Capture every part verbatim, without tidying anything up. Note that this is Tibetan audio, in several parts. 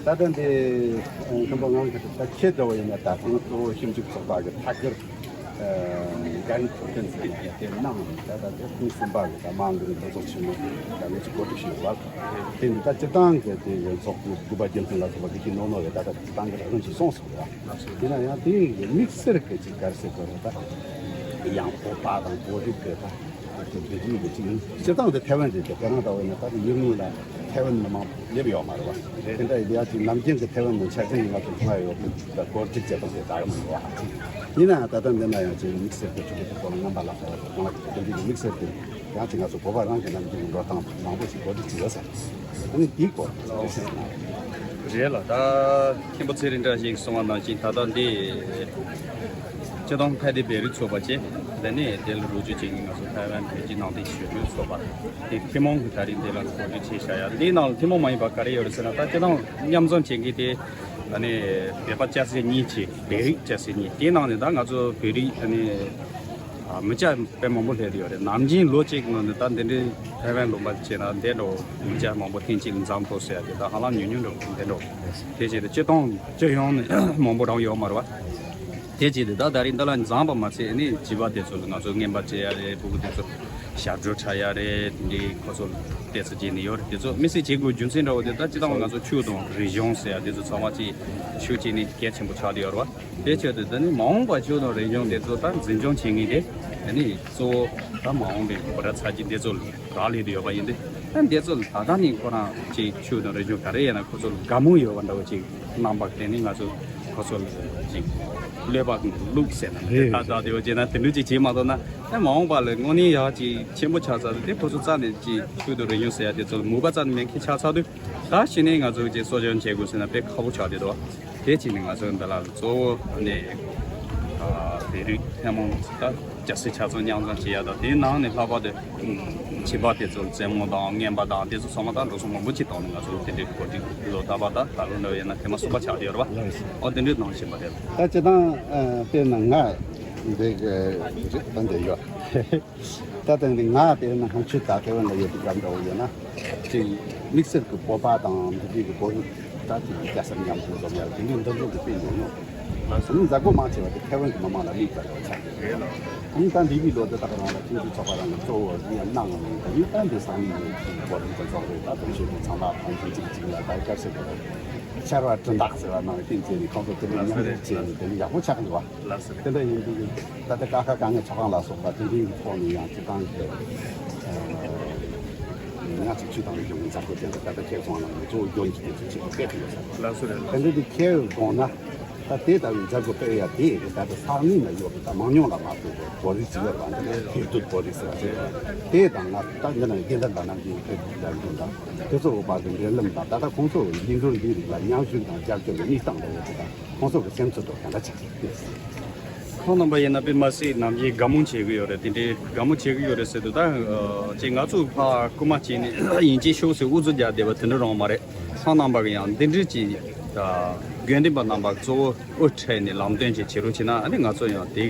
ད་ལྟ་འདི་མཁན་པོ་ངང་གིས་ད་ཁྱེད་འདྲ་བོ་ཡིན་ན། ད་ཁོང་གཙོ་བོ་ཞིབ་འཇུག་ཚོགས་པ་གི་ཐད་ཀར་འགན་འཁུར་མཁན་ཚོས་ཀྱིས་དེ་གནང་ནས། ད་ལྟ་དེ་ཁོང་གསུམ་པ་གི་ད་མང་གི་འདུ་ཚོགས་ཆེན་མོ་ད་ངེད་ཀྱིས་གོ་སྒྲིག་ཞུས་ཡོད་པ། དེ་འདི་ད་སྤྱི་བཏང་གི་དེ་གི་ཚོགས་དགུ་པ་རྒྱལ་ཁོངས་ལ་སོགས་པ་དེ་གི་ནོར་ནོར་རེད། ད་ལྟ་སྤྱི་བཏང་གི་རང་བཞིན་སོང་ཟིན་པ། ཡིན་ན་ཡང་དེ་ཡི་དམིགས་བསལ་གྱི་ཅིག་ག་རེ་ཟེར་དགོས་རེད། ད་ཡང་བོད་པ་དང་བོད་རིགས་ཀྱི་ད་དེ་བོད་རིགས་ཀྱི་ཅིག་ཡིན། སྤྱིར་བཏང་དེ་ཐའེ་ཝན་རེད་དེ། དེ་རང་ལྟ་བས་ན་ད་དེ་ཡུལ་དངོས་ལ་ཐའེ་ཝན་མི་མང་སླེབས་ཡོད་མ་རེད་བ། དེ་འདྲ་ཡིན་དུས་ཡང་ཅིག་ནམ་རྒྱུན་གྱི་ཐའེ་ཝན་ནང་འཆར་ཅན་ང་ཚོ་མཐོང་ཡ་ཡོད་གི། ད་སྐོར་ཅིག་བྱེད་སྟངས་དེ་ད་ཡོད་མ་རེད་བ། ཡིན་ན་ཡང་ད་ལྟ་འདི་ན་ཡང་ཅིག་དམིགས་བསལ་གྱི་ཆུ་ཚོད་དེ་ཚོ་ལ་རྔམ་པ་ལ་སོགས་པ་དེ་ཚོ་ལ་དེ་འདྲ་གི་དམིགས་བསལ་དེ། ཡང་ཅིག་ང་ཚོ་བོད་པ་རང་གི་ནམ་རྒྱུན་འགྲོ་སྟངས་མང་པོ་ཞིག་གོ་སྒྲིག་བྱེད་ཡོད་ས་རེད། ཨ་ནི་དེའི་སྐོར་ལ་ཞིག་གནང་། རེད་ལ། ད་མཁན་པོ་ཚེ་རིང་བཀྲ་ཤིས་གསུངས་པ་ནང་བཞིན། ད་ལྟ་འདི་སྤྱི་བཏང་ཐའེ་ཏེ་བོད་རིགས་ཚོགས་པ་བཅས། དེ་ནས་དེ་ལ་རོགས་སྐྱོར་བྱེད་མཁན་ང་ཚོ་ཐའེ་ཝན་བོད་ཀྱི་ནང་བསྟན་ཞི་གྲོས་ཚོགས་པ། དེ་ཐུན་མོང་གི་ད་རིང་འདི་ལ་གོ་སྒྲིག་བྱས་བཞག་ཡ། འདིའི་ནང་ལ་ཐུན་མོང་མ་ཡིན་པ་ག་རེ་ཡོད་རེད་ཟེར་ན། ད་སྤྱི་བཏང་མཉམ་འཛོམས་བྱེད་མཁན་དེ་ཨ་ནི་བོད་པ་སྐྱ་སེར་གཉིས་བྱས། བོད་རིགས་སྐྱ་སེར་གཉིས། དེའི་ནང་ནས་ད་ང་ཚོ་བོད་རིགས་ཨ་ནི་ཨ་མི་སྐྱ་དཔེ་མང་པོ་སླེབས་ཡོད་རེད། ནམ་རྒྱུན་ལོ་གཅིག་ནང་ནས་ད་འདི་འདྲའི་ཐའེ་ཝན་ལུང་པ་བྱས་ན་འདི་འདྲ་མི་སྐྱ་མང་པོ་ཐེངས་གཅིག་ལ་འཛོམས་ཐུབ་ཟེར་ཡ་དེ་ད་ཧ་ལམ་ཉུང་ཉུང་འདྲ་བོ་འདི་འདྲ། དེ་བྱས་ཏེ་སྤྱི་བཏང་སྤྱི་ཡོངས་ནས་མང་པོ་རང་ཡོད་མ་རེད་བ། དེ་བྱས་ཏེ་ད་ད་རིང་འདི་ལ་འཛོམས་པ་མ་ཚད་ནི་བྱིས་པ་དེ་ཚོ་ལ་ང་ཚོ་རྔན་པ་སྤྲད་ཡ་རེད། ཕྲུ་གུ་དེ་ཚོ་ཞབས་བྲོ་འཁྲབ་ཡ་རེད། དེ་འདྲའི་ཁོ་ཚོ་ལ་ཏོག་ཙམ་བྱས་ནས་ཡོད་རེད། དེ་ཚོ་དམིགས་བསལ་བྱེད་དགོས་རྒྱུ་མཚན་འདྲ་བོ་དེ་ད་སྤྱི་བཏང་ང་ཚོ་ཆོས་དང་རིག་གཞུང་ཟེར་ཡ་དེ་ཚོ་ཚང་མ་ཅིག་ཤུགས་བྱས་ནས་གལ་ཆེན་པོ་ཆགས་བསྡད་ཡོད་རེད་བ། དེ་བྱས་ཏེ་ད་ནི་མ་འོངས་པ་ཆོས་དང་རིག་གཞུང་དེ་ཚོ་ད་འཛིན་སྐྱོང་བྱེད་མཁན་དེ་ད་ནི་གཙོ་བོ་ད་མ་འོངས་པའི་བུ་ཕྲུག་ཚ་གྱང་དེ་ཚོ་ལ་རག་ལས་བསྡད་ཡོད་པ་ཡིན་དུས། ཨ་འདི་ཚོ་ལ་ད་ལྟ་ནས་ཁོ་རང་ཅིག་ཆོས་དང་རིག་གཞུང་ག་རེ་ཡིན་ན་ཁོ་ཚོ་ལ་དགའ་མོས་ཡོད་པ་འདྲ་བོ་ཅིག་གནང་བ་དེ་ནི་ང་ཚོ་ཁོ་ཚོ་ལ་ཅིག་བློས་བབས་ནས་བླུགས་ཟེར་ན། རེད། ད་ལྟ་དེ་བོ་བྱས་ན་དེ་འདྲ་ཅིག་བྱེད་མ་ཐུབ་ན། ཨ་མ་འོངས་པ་ལ་དངོས་གནས་ཡག་ཅིག་ཆེན་པོ་ཆགས་ཚར་དུས། དེ་ཁོ་ཚོ་རྩ་ནས་ཅིག་ཆོས་དང་རིག་གཞུང་ཟེར་ཡ་དེ་ཚོ་ལ་མོས་པ་རྩ་ནས་མེད་མཁན་ཆགས་ཚར་དུས། ད་གཞི་ནས་ང་ཚོ་ཅིག་གསོ་སྐྱོང་བྱེད་དགོས་ཟེར་ན་དཔེ་ཁག་པོ་ཆགས་བསྡད་འདུག་བ། དེ་བྱས་ནས་ང་ཚོ་འདི་ལ་གཙོ་བོ་ནས་ཨ་བོད་རིགས་ཐུན་མོང་ད་སྐྱ་སེར་ཆ་ཚང་མཉམ་འཛོམས་བྱེད་ཡ་དང་། དེའི་ནང་ནས་ལྷག་པར་དུ་བྱིས་པ་དེ་ཚོར་རྩེད་མོ་དང་རྔན་པ་དང་དེ་ཚོ་ཚང་མ་ད་འགྲོ་སོང་མང་པོ་ཅིག་བཏང་ནས་ང་ཚོ་དེ་འདྲའི་གོ་སྒྲིག་ལོ་རྟག་པར་ད་ད་ལོ་འདྲ་བ་ཡིན་ན་ཐེངས་མ་གསུམ་པ་ཆགས་བསྡད་ཡོད་རེད་བ། ཨོ་དེ་འདྲའི་ནང་བཞིན་པ་རེད། ད་སྤྱིར་བཏང་ཨ་དཔེར་ན་ང་འདི་གི་ད་འདི་ཡོད། ད་ལྟ་འདི་ང་དཔེར་ན་ཧང་ཆུ་ད་ཐའེ་ཝན་ལ་ཡོད་དུས་སྐབས་འདྲ་བོ་ཡོད་ན། ཅིག་དམིགས་བསལ་གྱི་བོད་པ་དང་འདི་དུས་ཀྱི་བོད་རིགས་ད་ཅིག་སྐྱ་སེར་མཉམ་དུ་འཛོམས་ཡ་དེ་འདྲའི་འདུ་འཛོམས་ཀྱི་དཔེ་ཉུང་ཉུང་། ང་ཚོ་ནི་མཛད་སྒོ་མང་ཆེ་བ་དེ་ཐའེ་ཝན་གྱི་མི་མང་ལ་དམིགས་པ་རེད་ཆགས་ཀྱི་རེད་ལ། ཨང་ད་འདི་གི་ལོ་དེ་དག་རང་ལ་ཁྱིམ་གྱི་ཚོགས་པ་རང་གི་གཙོ་བོ་འདི་ཡང་གནང་ངམ་ད་ཡིན། ད་འདི་སང་ཉིན་ནས་ཅིག་བོད་རིགས་ཀྱི་ཚོགས་རེད། ད་དུང་ཆོས་ཀྱི་ཚང་མ་ཕན་ཚུན་གཅིག་གཅིག་ལ་ད་སྐྱབས་སེ་དགོས་རེད། ཕྱར་བ་གྲུ་འདེགས་ཟེར་བ་ནང་བཞིན་བྱས་ནས་ཁོང་ཚོ་དེ་འདྲ་མཉམ་རུབ་བྱས་ནས་དེ་འདྲ་ཡག་པོ་ཆགས་ཀྱི་འདུག་བ། ལགས་སོ། དེ་འདྲ་ཡིན་དུས་ད་ལྟ་ཀ་ཁ་ག་ངའི་ཚོགས་ཁང་ལ་སོགས་པ་དེ་འདྲའི་ཐོག་ནས་ཡང་སྤྱི་བཏང་གི་ང་ཚོ་ཆོས་དང་རིག་གཞུང་གི་མཛད་སྒོ་དེ་འདྲ་ད་ལྟ་ཁྱེད་ཚོ་ནང་ནས་གཙོ་བོ་རྒྱུན་གྱི་དེ་ཚོ་ཆེད་དུ་སྤེལ་ཐུབ་ཡོད་ས་རེད། ལགས་སོ་རེད། དེ་འདྲ་དེ་ཁྱེད་དགོངས་ན་ད་དེ་ལྟ་བུའི་མཛད་སྒོ་སྤེལ་ཡ་དེ་ད་ལྟ་ས་གནས་ན་ཡོད་པའི་ད་མང་ཉུང་ལ་མ་ལྟོས་པའི་བོད་རིགས་ཅིག་ཡོད་པ་འདི་ལ་ཐེར་འདོད་བོད་རིགས་ཟེར་བ་ཅིག་རེད། དེ་དང་ང་ད་འདི་ན་རྒན་དར་དང་ནམ་རྒྱུན་ཕེབས་དགོས་དང་དེ་ཚོ་འོག་པ་གི་འབྲེལ་ལམ་དང་། ད་ལྟ་ཁོང་ཚོ་ཡིག་འབྲུ་འདིའི་རིགས་ལ་མཉམ་ཞུགས་དང་རྒྱབ་སྐྱོར་གྱི་གནས་སྟངས་འདྲ་བོ་དེ་དང་། ཁོང་ཚོ་གི་སེམས་ཚོར་དང་ག་འདྲ་ཆགས་ཀྱི་ཡོད། ཁོང་རྣམ་པ་ཡིན་ན་དཔེ་མ་སྲིད་ནམ་རྒྱུན་དགའ་མོ་བྱེད་ཀྱི་ཡོད་རེད། དེ་འདྲའི་དགའ་མོ་བྱེད་ཀྱི་ཡོད་རེད་ཟེར་དུས་ད་ཅིག་ང་ཚོ་ཕར་རྐུ་མ་བྱས་ནས་ཡིན་གཅིག་ཤོག་ཟེར་ཨུ་ཚུགས་རྒྱག་བསྡད་པ་དེ་འདྲ་རང་མ་རེད། ཁོང་རྣམ་པ་གི་ཡང་འདི་འདྲའི་ཅིག་དགོན་སྡེ་པ་རྣམ་པ་གཙོ་བོ་དབུ་ཁྲིད་ནས་ལམ་སྟོན་ཅིག་བྱེད་རོགས་བྱས་ན། ཨ་ནི་ང་ཚོ་ཡང་དེའི་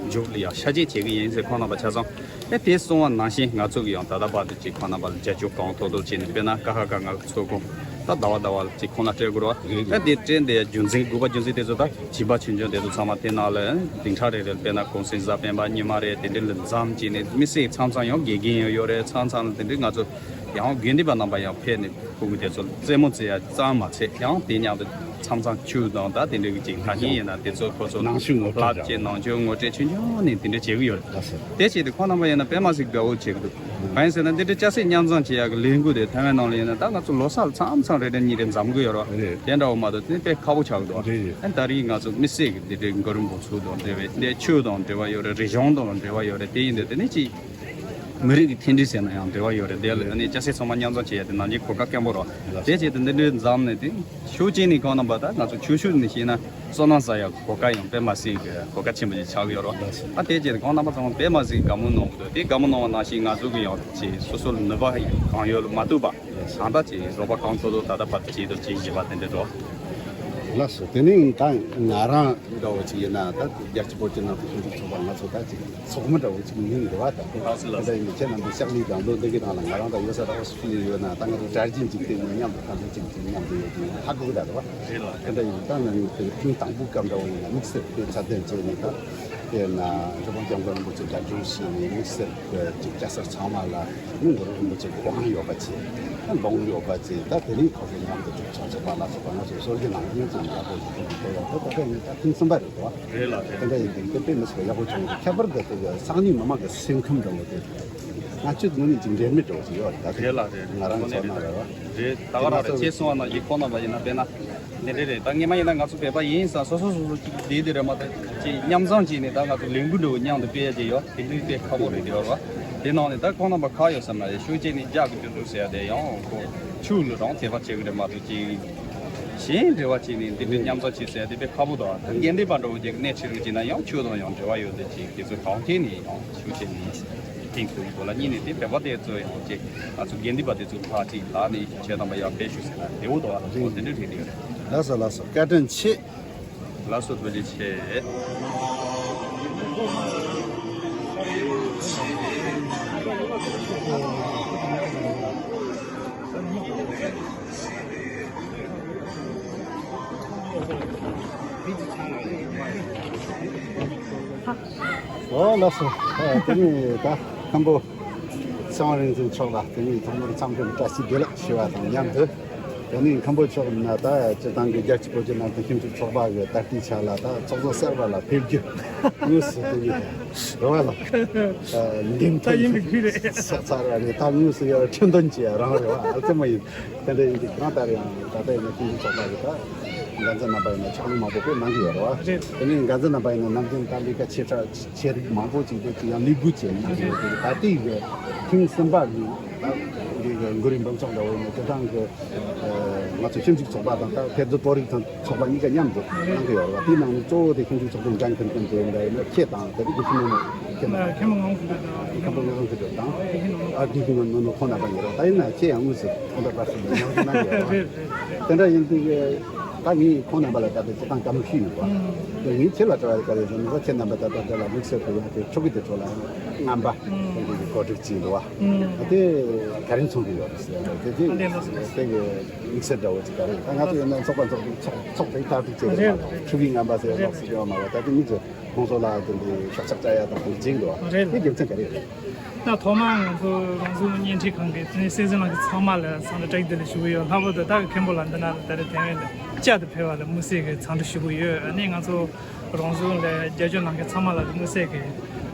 མཇུག་ལ་ཡང་ཤ་འཇལ་བྱེད་ཀྱི་ཡིན་ཟེར་ཁོང་རྣམ་པ་ཆ་ཚང་། ཨེ་དེ་གསུང་བ་ནང་བཞིན་ང་ཚོ་གི་ཡང་ད་ལྟ་བར་དུ་ཅིག་ཁོང་རྣམ་པ་ལ་རྒྱབ་སྐྱོར་གང་ཐུབ་ཐུབ་བྱས་ནས། དཔེར་ན་ཀ་ཧ་ག་ང་ཚོ་ཁོང་ད་ཟླ་བ་ཟླ་བ་ལ་ཅིག་ཁོང་ལ་སྤྲད་དགོས་རེད་བ། ཨེ་དེ་སྤྲད་འདི་རྒྱུ་མཚན་དགོས་པ་རྒྱུ་མཚན་དེ་ཚོ་ད་བྱིས་པ་ཆུང་ཆུང་དེ་ཚོ་ཚང་མ་དེ་ནང་ལ་བདུན་ཕྲག་རེ་རེ་ལ་དཔེར་ན་གུང་སེང་གཟའ་སྤེན་པ་ཉི་མ་རེ་དེ་འདྲ་ལ་འཛོམས་བྱས་ནས། མི་སེར་མཚམས་མཚམས་ཡང་དགེ་རྒན་ཡང་ཡོད་རེད། མཚམས་མཚམས་ལ་དེ་འདྲ་ང་ཚོ་ ཡང་དགོན་སྡེ་པ་རྣམ་པ་ཡང་ཕེབས་ནས་ཕྲུ་གུ་དེ་ཚོ་རྩེད་མོ་རྩེ་ཡ་ཙམ་མ་ཚད། ཡང་དེ་མཉམ་དུ་མཚམས་མཚམས་ཆུ་དང་ད་དེ་འདྲའི་གི་ཅིག་ད་ཉིན་ཡིན་ན་དེ་ཚོ་ཁོ་ཚོ་ནང་ཆོས་ངོ་སྤྲོད་ལབ་ཀྱི་ནང་ཆོས་ངོ་སྤྲོད་ཆུང་ཆུང་ནས་དེ་འདྲ་བྱེད་ཀྱི་ཡོད་རེད། ལགས་སོ། དེ་བྱས་ཏེ་ཁོང་རྣམ་པ་ཡིན་ན་དཔེ་མ་སྲིད་དགའ་བོ་བྱེད་ཀྱི་འདུག་གང་ཡིན་ཟེར་ན་འདི་འདྲའི་ཅ་སེ་མཉམ་འཛོམས་བྱེད་ཡག་གི་ལས་འགུལ་དེ་ཐའེ་ཝན་ནང་ལ་ཡིན་ན་ད་ང་ཚོ་ལོ་གསར་ལ་མཚམས་མཚམས་རེ་རེ་གཉིས་རེ་འཛོམས་ཀྱི་ཡོད་རེད། རེད། དེ་འདྲ་བོ་མ་གཏོགས་དེ་དཔེ་ཁག་པོ་ཆགས་ཀྱི་འདུག་རེད། ཨ་ད་རེས་ང་ཚོ་དམིགས་བསལ་གྱི་འདི་འདྲའི་གུ་རུ་འབུམ་ཚོགས་དང་འབྲེལ་བའི་འདི་ཆོས་དང་འབྲེལ་བ་ཡོད་རེད། རིག་གཞུང་དང་འབྲེལ་བ་ཡོད་རེད། དེ་ཡིན་དུས་དེ་ནས་ཅིག་མི་རིགས་ཀྱི་མཐུན་སྒྲིལ་ཟེར་ན་ཡང་འབྲེལ་བ་ཡོད་རེད། དེ་ལ་ནི་ཅ་ཆས་ཚང་མ་མཉམ་འཛོམས་བྱེད་ཡ་དེ་ནང་བཞིན་གོ་སྐབས་སྐམ་པོ་རོགས། དེ་བྱས་ཏེ་འདི་འདྲའི་འཛོམས་ནས་དེ་ཤུགས་ཆེན་ནས་གང་རྣམ་པ་ད་ང་ཚོ་ཆོས་ཕྱོགས་ནས་བཤད་ན་བསོད་ནམས་བསགས་ཡ་གོ་སྐབས་ཡང་དཔེ་མ་སྲིད་གི་གོ་སྐབས་ཆེན་པོ་ཞིག་ཆགས་ཡོད་རོགས། ཨ་དེ་བྱས་ཏེ་གང་རྣམ་པ་ཚང་མ་དཔེ་མ་སྲིད་དགའ་མོ་གནང་གི་འདུག་དེ་དགའ་མོ་གནང་བ་ནང་བཞིན་ང་ཚོ་གི་ཡང་ཅིག་སོ་སོ་ལ་ནུས་པ་གང་ཡོད་ལ་མ་ཐུབ་པ་གང་ལྟར་ཅིག་རོགས་པ་གང་ཐུབ་ཐུབ་ད་ལྟ་བར་དུ་བྱེད་དུ་ཅིག་བྱེད་པ་དེ་འདྲ་འགྲོ། ལགས་སོ། དེ་ནས་ད་ང་རང་འདྲ་བོ་ཅིག་ཡིན་ན་ད་རྒྱལ་སྤྱི་བོད་ཀྱི་ནང་དུ་ཁྱོད་ཚོ་ཚོགས་པ་ང་ཚོ་ད་ཅིག་ཚོགས་མི་འདྲ་བོ་ཅིག་ཡིན་རེད་བ། ད་ལགས་སོ་ལགས་སོ། ད་ཡིན་ཁྱེད་རྣམ་པའི་ཕྱག་ལས་དང་ལོ་འདི་གི་སྟེང་ལ་ང་རང་ད་ཡོད་ས་ད་ཨོ་སི་ཊྲེ་ལི་ཡ་ཡོད་ན་ད་ང་ཚོ་གྲྭ་རྒྱུན་ཅིག་བསྟེན་ནས་མཉམ་དུ་ཐམས་ཅད་ཅིག་ཅིག་མཉམ་དུ་ཡོད་དུས་ཧ་གོ་གི་ད་རེད་བ། རེད་ལགས། དེ་འདྲ་ཡིན་ད་ང་ནི་དེ་ཐེངས་དང་པོ་སྐབས་འདྲ་བོ་ཡིན་ན་དམིགས་བསལ་དེ་ཚད་ལྡན་བྱས་ནས་ད་དེ་ན་རི་པང་སྐྱབས་མགོན་རིན་པོ་ཆེ་གྲ་སྒྲིག་བྱས་ནས་དམིགས་བསལ་གྱི་ཅིག་སྐྱ་སེར་ཚང་མ་ལ་ནི་གུ་རུ་རིན་པོ་ཆེ་གི་དབང་ཡོད་པ་བྱས་ད་ལུང་ཡོད་པ་བྱས་ད་དེ་རིང་ཁོ་ཚོ་མཉམ་དུ་ཅིག་ཚོགས་བྱས་པ་ལ་སོགས་པ་ང་ཚོ་སྲོལ་རྒྱུན་ནང་བཞིན་ཅིག་ཡག་པོ་ཞིག་ཐུབ་ཀྱི་ཡོད་ད་ད་ལྟ་ཡིན་ད་ཐེངས་གསུམ་པ་རེད་དོ། རེད་ལགས་རེད། དེ་འདྲ་ཡིན་དུས་དེ་དཔེ་མི་སྲིད་པ་ཡག་པོ་བྱུང་འདུག་ཁྱད་པར་དུ་དེ་གི་སང་ཉིན་མི་མང་གི་སེམས་ཁམས་འདྲ་བོ་དེ་ང་ཚོས་ངོས་ནས་ཅིག་འབྲེལ་མེད་འདྲ་བོ་ཅིག་ཡོད་རེད་ད་དེ་རེད་ལགས་རེད། ང་རང་ཚོ་ན་རེད་བ། རེད་ད་ག་རང་རེད་ཅེས་གསུངས་པ་ན་ཡིག་ཁོག་རྣམ་པ་ཡིན་ན་དཔེར་ན་འདི་འདྲ་རེད། ད་སྔས་མ་ཡིན་ན་ང་ཚོ་བོད་པ་ཡིན་ཙང་སོ་སོ་སོ་སོ་ཅིག་བསྡད་དེ་རེད་མ་གཏོགས་ཅིག་མཉམ་འཛོམས་བྱས་ནས་ད་ང་ཚོ་ལས་འགུལ་འདྲ་བོ་མཉམ་དུ་སྤེལ་ཡ་ཅིག་ཡོད་དེ་འདྲའི་དཔེ་ཁག་པོ་རེད་དེ་ཡོད་རེད་བ། དེ་ནང་ནས་ད་ཁོང་རྣམ་པ་ཁག་ཡོད་ས་མ་རེད། ཤུགས་ཆེ་ནས་རྒྱག་གི་འགྱུར་འགྲོ་ཟེར་ཡ་དེ་ཡང་ཁོ་ཆུ་ལ་རང་དད་པ་བྱེད་གི་རེད་མ་གཏོགས་ཅིག་གཞན་འབྲེལ་བ་བྱས་ནས་འདི་འདྲའི་མཉམ་འཛོམས་བྱེད་ཟེར་དེ་དཔེ་ཁག་པོ་འདུག་ཨ། དགོན་སྡེ་པ་འདྲ་བོ་ཅིག་གནས་ཁྲིད་རིགས་ཅིག་ན་ཡང་ཆོས་དང་ཡང་འབྲེལ་བ་ཡོད་དེ་ཅིག་དེ་ཚོ་གང་ཐད་ནས་ཡང་ཤུགས་ཆེ་ནས་ཐེངས་དང་པོ་ལ་གཉིས་ནས་དེ་བོད་པ་དེ་ཚོ་ཡང་ཅིག་ང་ཚོ་དགོན་སྡེ་པ་དེ་ཚོ་ཁག་ཅིག་ལག་ནས་བྱས་དང་པོ་ཡང་ཕེབས་ཤོག་ཟེར་ན་བདེ་བོ་འདུག་ཨ། དེ་འདྲ་དྲན་གྱི་ཡོད་རེད། ལགས་སོ་ལགས་སོ། བཀའ་དྲིན་ཆེ། ལགས་སོ་ཐུགས་རྗེ་ཆེ། ཨོ་ལགས་སོ། ཨ་དེ་ནི་ད་མཁན་པོ་ཚེ་དབང་རིག་འཛིན་མཆོག་ལ་དེ་ནི་ཐོག་མར་འཚམས་འདྲི་བཀྲ་ཤིས་བདེ་ལེགས་ཞུ་བ་དང་མཉམ་དུ། དེ་ནི་མཁན་པོ་མཆོག་ན་ད་སྤྱིར་བཏང་གི་རྒྱལ་སྤྱི་བོད་ཀྱི་ནང་དུ་ཁྱིམ་སྤྱོད་ཚོགས་པ་གི་ད་ལྟའི་ཆ་ལ་ད་ཚོགས་གཙོ་གསར་པ་ལ་ཕེབས་རྒྱུ་དངོས་སུ་དེ་ནི་རེ་བ་ལ་འདེམས་ཐོན་ཡིན་པའི་ཁུལ་རེད། ཚོགས་ཚར་བ་རེད། ད་དངོས་སུ་ཡར་ཁྲི་འདོན་བྱེད་ཡ་རང་རེ་བ་ཨ་ཙི་མ་ཡིན། དེ་འདྲ་ཡིན་དུས་གང་ལྟར་ཡང་ད་ལྟ་ཡིན་ན་ཁྱིམ་སྤྱོད་ཚོགས་པ་གི་ད་འགན་འཛིན་རྣམ་པ་ཡིན་ན་ཕྱག་ལས་མང་པོ་དཔེ་གནང་གི་ཡོད་རེད་བ། རེད། དེ་ནས་འགན་འཛིན་རྣམ་པ་ཡིན་ན་ནམ་རྒྱུན་ད་ལས་ཀ་ཆེ་ཕྲ་ཆེ་རིགས་མང་པོ་ཅིག་དེ་ཅིག་ཡང་ལས་འགུལ་བྱས་ནས་ད་ལྟའི་གི་ཐེངས་གསུམ་པ་གི་ད་འདི་གི་གུ་རུའི་འབུམ་ཚོགས་འདྲ་བོ་ཡིན་ན་དེ་དང་གི་ང་ཚོ་ཁྱིམ་སྤྱོད་ཚོགས་པ་དང་ད་ཕེབས་བསུ་གཏོར་རིགས་དང་ཚོགས་པ་གཉིས་ཀ་མཉམ་དུ་གནང་གི་ཡོད་རེད་བ། དེའི་ནང་ནས་གཙོ་བོ་དེ་ཁྱིམ་སྤྱོད་ཚོགས་པའི་འགན་འཁུར་མཁན་དེ་འདྲ་ཡིན་ན་ཁྱེད་དང་དེ་རིགས་ཀྱི་ཐུན་མོང་ནས་ཁྱེད་ནང་མཁན་པོ་ངང་ཁུ་དང་མཁན་པོ་ངང་ཁུ་དང་ཨ་དེ་ཁྱིམ་ནང་ནོ་ནོ་ཁོང་རྣམ་པ་ཡོད་རེད། ད་ཡིན་ན་ཁྱེད་ཡང་དངོས་སུ་ཁོང་དང་པར་སུ་མཉམ་དུ་གནང་གི་ཡོད་རེད་བ། དེ་འདྲ་ཡིན་དུས་ད་ངས་ཁོང་རྣམ་པ་ལ་ད་ལྟ་སྤྱིར་བཏང་བཀའ་མོལ་ཞུས་ཡོད་པ། ངས་ཁྱེད་ལ་དྲི་བ་ག་རེ་ཟེར་ན་ཁྱེད་རྣམ་པ་ད་ལྟ་འདི་ལ་དམིགས་བསལ་དུ་ཡང་དེ་ཕྲུ་གུ་དེ་ཚོ་ལ་རྔན་པ་དེ་འདྲའི་གོ་སྒྲིག་བྱས་འདུག་བ། དེ་ག་རེ་མཚོན་གྱི་ཡོད་རེད་ཟེར་ན་དེ་དེ་དེ་གི་དམིགས་བསལ་འདྲ་བོ་ཅིག་ག་རེ་ད་ང་ཚོ་ཡིན་ན་ཚོགས་པ་ཚོགས་ཚོགས་ཚོགས་དེ་དག་ཐུག་བྱས་རེད་མ་གཏོགས་ཕྲུ་གུའི་རྔན་པ་ཟེར་ལོགས་སུ་ཡོད་མ་རེད། ད་དེ་མི་ཚོས་ཁོང་ཚོ་ལ་དེ་འདྲའི་ཤག་ཤག་བཅའ་ཡ་དང་དེ་འདྲ་བྱེད་འདུག་བ། དེ་རྒྱུ་མཚན་ག་རེ་རེད། ད་ཐོག་མར་ང་ཚོ་རང་བྱུང་བརྙན་འཕྲིན་ཁང་གི་སྲིད་འཛིན་ལགས་ཀྱི་ཚང་མ་ལ་འཚམས་འདྲི་བཀྲ་ཤིས་བདེ་ལེགས་ཞུ་གི་ཡོད། ལྷག་པར་དུ་ད་མཁན་པོ་ལགས་འདི་ན་ལ་ད་རེས་ཐེ་ཝན་ལ་བཅར་དུ་ཕེབས་པ་ལ་དམིགས་བསལ་གྱི་འཚམས་འདྲི་ཞུ་གི་ཡོད། ཨ་ནི་ང་ཚོ་རང་བྱུང་ལ་རྒྱབ་སྐྱོར་གནང་མཁན་ཚང་མ་ལ་དམིགས་བསལ་གྱི་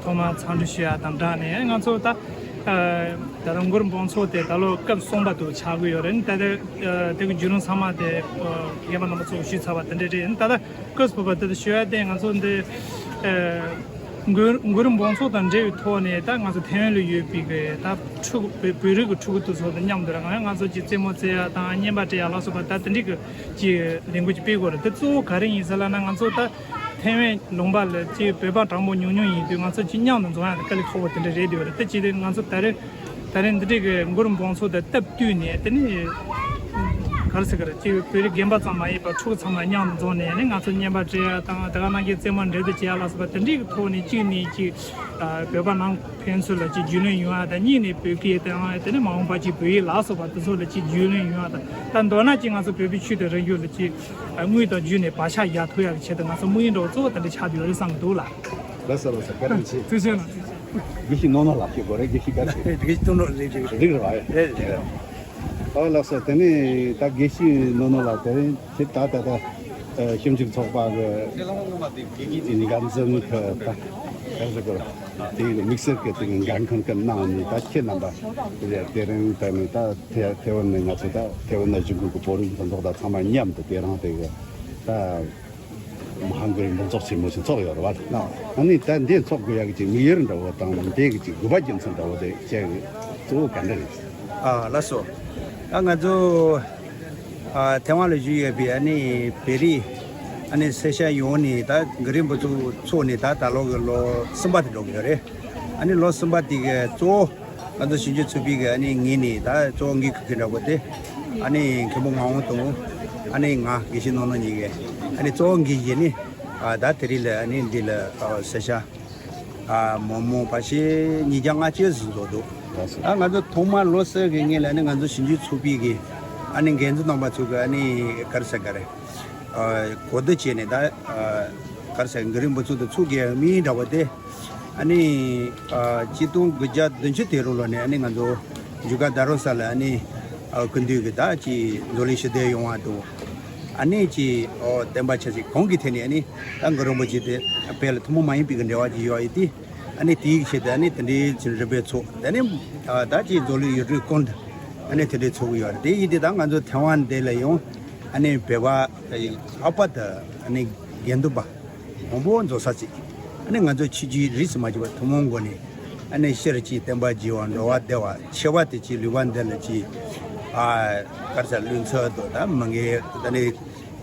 ཐོག་མར་འཚམས་འདྲི་ཞུ་ཡ་དང་སྦྲགས་ནས་ང་ཚོ་ད་ད་རུང་གུ་རུ་འབུམ་ཚོགས་དེ་ད་ལོ་སྐབས་གསུམ་པ་དུ་ཆགས་ཀྱི་ཡོད་རེད། ད་ལྟ་དེ་གི་བརྒྱུད་རིམ་ཚང་མ་དེ་རྒན་པ་རྣམ་པ་ཚོ་ཞུས་ཚར་བ་དེ་འདྲ་རེད། ད་ལྟ་སྐབས་སུ་བབས་པ་དེ་ད་ཞུ་ཡ་དེ་ང་ཚོ་འདི་གུ་གུ་རུ་འབུམ་ཚོགས་དང་འབྲེལ་བའི་ཐོག་ནས་ད་ང་ཚོ་ཐེ་ཝན་ལ་ཡོད་པའི་གི་ད་ཕྲུ་གུ་བོད་བོད་རིགས་ཀྱི་ཕྲུ་གུ་དེ་ཚོ་དང་མཉམ་དུ་ར་ང་ང་ཚོ་གཅིག་རྩེད་མོ་རྩེ་ཡ་དང་རྔན་པ་སྤྲད་ཡ་ལ་སོགས་པ་ད་དེ་འདྲའི་གི་གཅིག་ལས་འགུལ་གཅིག་སྤེལ་དགོས་རེད། དེ་གཙོ་བོ་ག་རེ་ཡིན་ཟེར་ལབ་ན་ང་ཚོ་ད་ཐེ་ཝན་ལུང་པ་ལ་གཅིག་བོད་པ་གྲངས་འབོར་ཉུང་ཉུང་ཡིན་དུས་ང་ཚོ་གཅིག་མཉམ་དུ་འཛོམས་ཡ་དེ་དཀའ་ལས་ཁག་པོ་དེ་འདྲ་རེད་འདུག་རེད། དེ་བྱས་དུས་ང་ཚོ་ད་རེས་ད་རེས་འདི་འདྲའི་གི་གུ་རུ་འབུམ་ཚོགས་དང་སྟབས་བསྟུན་ནས་དེ་ནི་ག་རེ་ཟེར་གི་རེད། གཅིག་བོད་རིགས་རྒན་པ་ཙམ་མ་ཡིན་པར་ཕྲུ་གུ་ཚང་མ་མཉམ་དུ་འཛོམས་ནས་ནི་ང་ཚོ་རྔན་པ་སྤྲད་ཡ་དང་དེ་ག་ནང་བཞིན་རྩེད་མོ་འབྲེལ་གཏོད་བྱེད་ཡ་ལ་སོགས་པ་དེ་འདྲའི་གི་ཐོག་ནས་གཅིག་ནས་གཅིག་བོད་པ་ནང་ཕན་ཚུན་ལ་གཅིག་རྒྱུས་ལོན་ཡོང་ཡ་དང་། གཉིས་ནས་བོད་སྐད་དང་དེ་ནས་མ་འོངས་པ་གཅིག་བོད་ཡིག་ལ་སོགས་པ་དེ་ཚོ་ལ་གཅིག་རྒྱུས་ལོན་ཡོང་ཡ་དང་། ད་མདོར་ན་གཅིག་ང་ཚོ་བོད་པའི་ཆོས་དང་རིག་གཞུང་ལ་གཅིག་དངོས་དང་བརྒྱུད་ནས་བག་ཆགས་རྒྱག་ཐུབ་ཡ་གི་ཆེད་དུ་ང་ཚོ་དམིགས་ཡུལ་འདྲ་བོ་གཙོ་བོ་དེ་འདྲ་ཆགས་བསྡད་ཡོད་རེད་བསམ་གྱི་འདུག་ལགས། ལགས་སོ་ལགས་སོ། བཀའ་དྲིན་ཆེ། ཐུགས་རྗེ་གནང་། ཐུགས་རྗེ་གནང་། དགེ་བཤེས་ནོ་ནོ་ལགས་ཞེས་གོ་རེད། དགེ་བཤེས་ག་ཚོད། དགེ་བཤེས་ནོ་ནོ་རེད། རེད་རེད་རེད། རེད་རེད། ཨོ་ལགས་སོ། དེ་ནས་ད་དགེ་བཤེས་ནོ་ནོ་ལགས་དེ་རིང་ཁྱེད་ད་ད་ད་ཞིབ་འཇུག་ཚོགས་པ་གི་དེ་ནི་འགན་འཛིན་གི་ད་ག་ཟེར་དགོས་རེད། དེ་ཡི་དམིགས་བསལ་གི་དེ་གི་འགན་ཁུར་གི་གནང་ནས་ད་ཁྱེད་རྣམ་པ་དེ་དེ་རིང་ད་ནི་ད་ཐེ་ཐེ་ཝན་ནས་ང་ཚོ་ད་ཐེ་ཝན་ན་བཞུགས་མཁན་གི་བོད་རིགས་མཐུན་ཚོགས་དང་ཚང་མ་མཉམ་དུ་དེ་རིང་དེ་གི་ད་མ་ཧང་གི་འདུ་ཚོགས་ཆེན་མོ་ཞིག་ཚོགས་ཡོད་རེད་བ། ཨ་ནི་ད་འདི་ཚོགས་དགོས་ཡག་གི་དམིགས་ཡུལ་འདྲ་བོ་དང་འདི་གི་དགོས་པ་རྒྱུ་མཚན་འདྲ་བོ་དེ་བཅས་གཙོ་བོ་ག་འདྲ་རེད། ཨ་ལགས་སོ། ད་ང་ཚོ་ཨ་ཐེ་ཝན་ལ་བཞུགས་ཡོད་པའི་ཨ་ནི་བོད་རིགས་ཨ་ནི་སེར་སྐྱ་ཡོངས་ནས་ད་གུ་རུ་བུ་ཚོ་ཚོགས་ནས་ད་ད་ལོ་གི་ལོ་གསུམ་པ་དེ་འགྲོ་གི་ཡོད་རེད། ཨ་ནི་ལོ་གསུམ་པ་དེ་གི་གཙོ་བོ་ང་ཚོ་ཞིབ་འཇུག་ཚོགས་པའི་གི་ཨ་ནི་ངོས་ནས་ད་གཙོ་བོ་འགན་འཁུར་གྱི་འདྲ་བོ་དེ་ཨ་ནི་མཁན་པོ་ངག་དབང་དང་ཨ་ནི་ང་དགེ་བཤེས་ནོ་ནོ་གཉིས་ཀས་ཨ་ནི་གཙོ་བོ་འགན་བཞེས་ནས་ཨ་ད་དེ་རིང་ལ་ཨ་ནི་འདི་ལ་ཨ་སེར་སྐྱ་ཨ་མང་མང་ཕལ་ཆེར་ཉིས་བརྒྱ་ལྔ་བཅུ་ཟིན་འགྲོ་འདུག་ལགས་སོ། ཨ་ང་ཚོ་ཐོག་མར་ལོ་གསར་གི་སྔོན་ལ་ཨ་ནི་ང་ཚོ་ཞིབ་འཇུག་ཚོགས་པའི་གི་ཨ་ནི་འགན་འཛིན་རྣམ་པ་ཚོ་གི་ཨ་ནི་ག་རེ་ཟེར་ག་རེ་ཨ་གོ་བསྡུར་བྱས་ནས་ད་ཨ་ག་རེ་ཟེར་གུ་རུ་བུ་ཚོ་དང་ཚོགས་ཀྱི་མིང་འདྲ་བོ་དེ། ཨ་ནི་ཨ་གཅིག་སྟོང་དགུ་བརྒྱ་བདུན་ཅུ་དོན་དྲུག་ལོ་ནས་ཨ་ནི་ང་ཚོ་འཇུ་ག་རྡ་རམ་ས་ལ་ཨ་ནི་ཨ་སྐུ་མདུན་གྱི་ད་ཅིག་མཛོད་གླིང་ཞི་བདེ་ཡོང་བ་དང་། ཨ་ནི་ཅིག་ཨོ་བསྟན་པ་ཆབ་སྲིད་གང་གི་ཐད་ནས་ཨ་ནི་ད་གུ་རུ་རིན་པོ་ཆེ་དེ་བོད་ལ་ཐུན་མོང་མ་ཡིན་པའི་གི་འབྲེལ་བ་ཅིག་ཡོད་ཡོད་དེ། ཨ་ནི་དེའི་ཆེད་དུ་ཨ་ནི་དེ་འདྲའི་ཅིག་རིམ་པས་ཚོགས། དེ་ནས་ཨ་ད་ཅིག་མཛོད་གླིང་ཡུལ་གྲུའི་སྐོར་དུ་ཨ་ནི་དེ་འདྲའི་ཚོགས་ཀྱི་ཡོད་རེད། དེ་ཡིན་དུས་ད་ང་ཚོ་ཐེ་ཝན་འདི་ལ་ཡང་ཨ་ནི་བོད་པ་ལྷག་པར་དུ་ཨ་ནི་དགེ་འདུན་པ་མང་པོ་འཛོམས་ས་ཅིག་ཨ་ནི་ང་ཚོ་ཆོས་བརྒྱུད་རིས་སུ་མ་ཆད་པ་ཐུན་མོང་སྒོ་ནས་ཨ་ནི་སྤྱིར་གྱི་བསྟན་པ་རྒྱས་པ་འགྲོ་བ་བདེ་བ་ཆེ་བ་དེ་ཅིག་ལུས་པ་འདི་ལ་ཅིག་ཨ་ག་རེ་ཟེར་ལུས་འཚོ་དང་ད་མི་ངན་ད་ནི་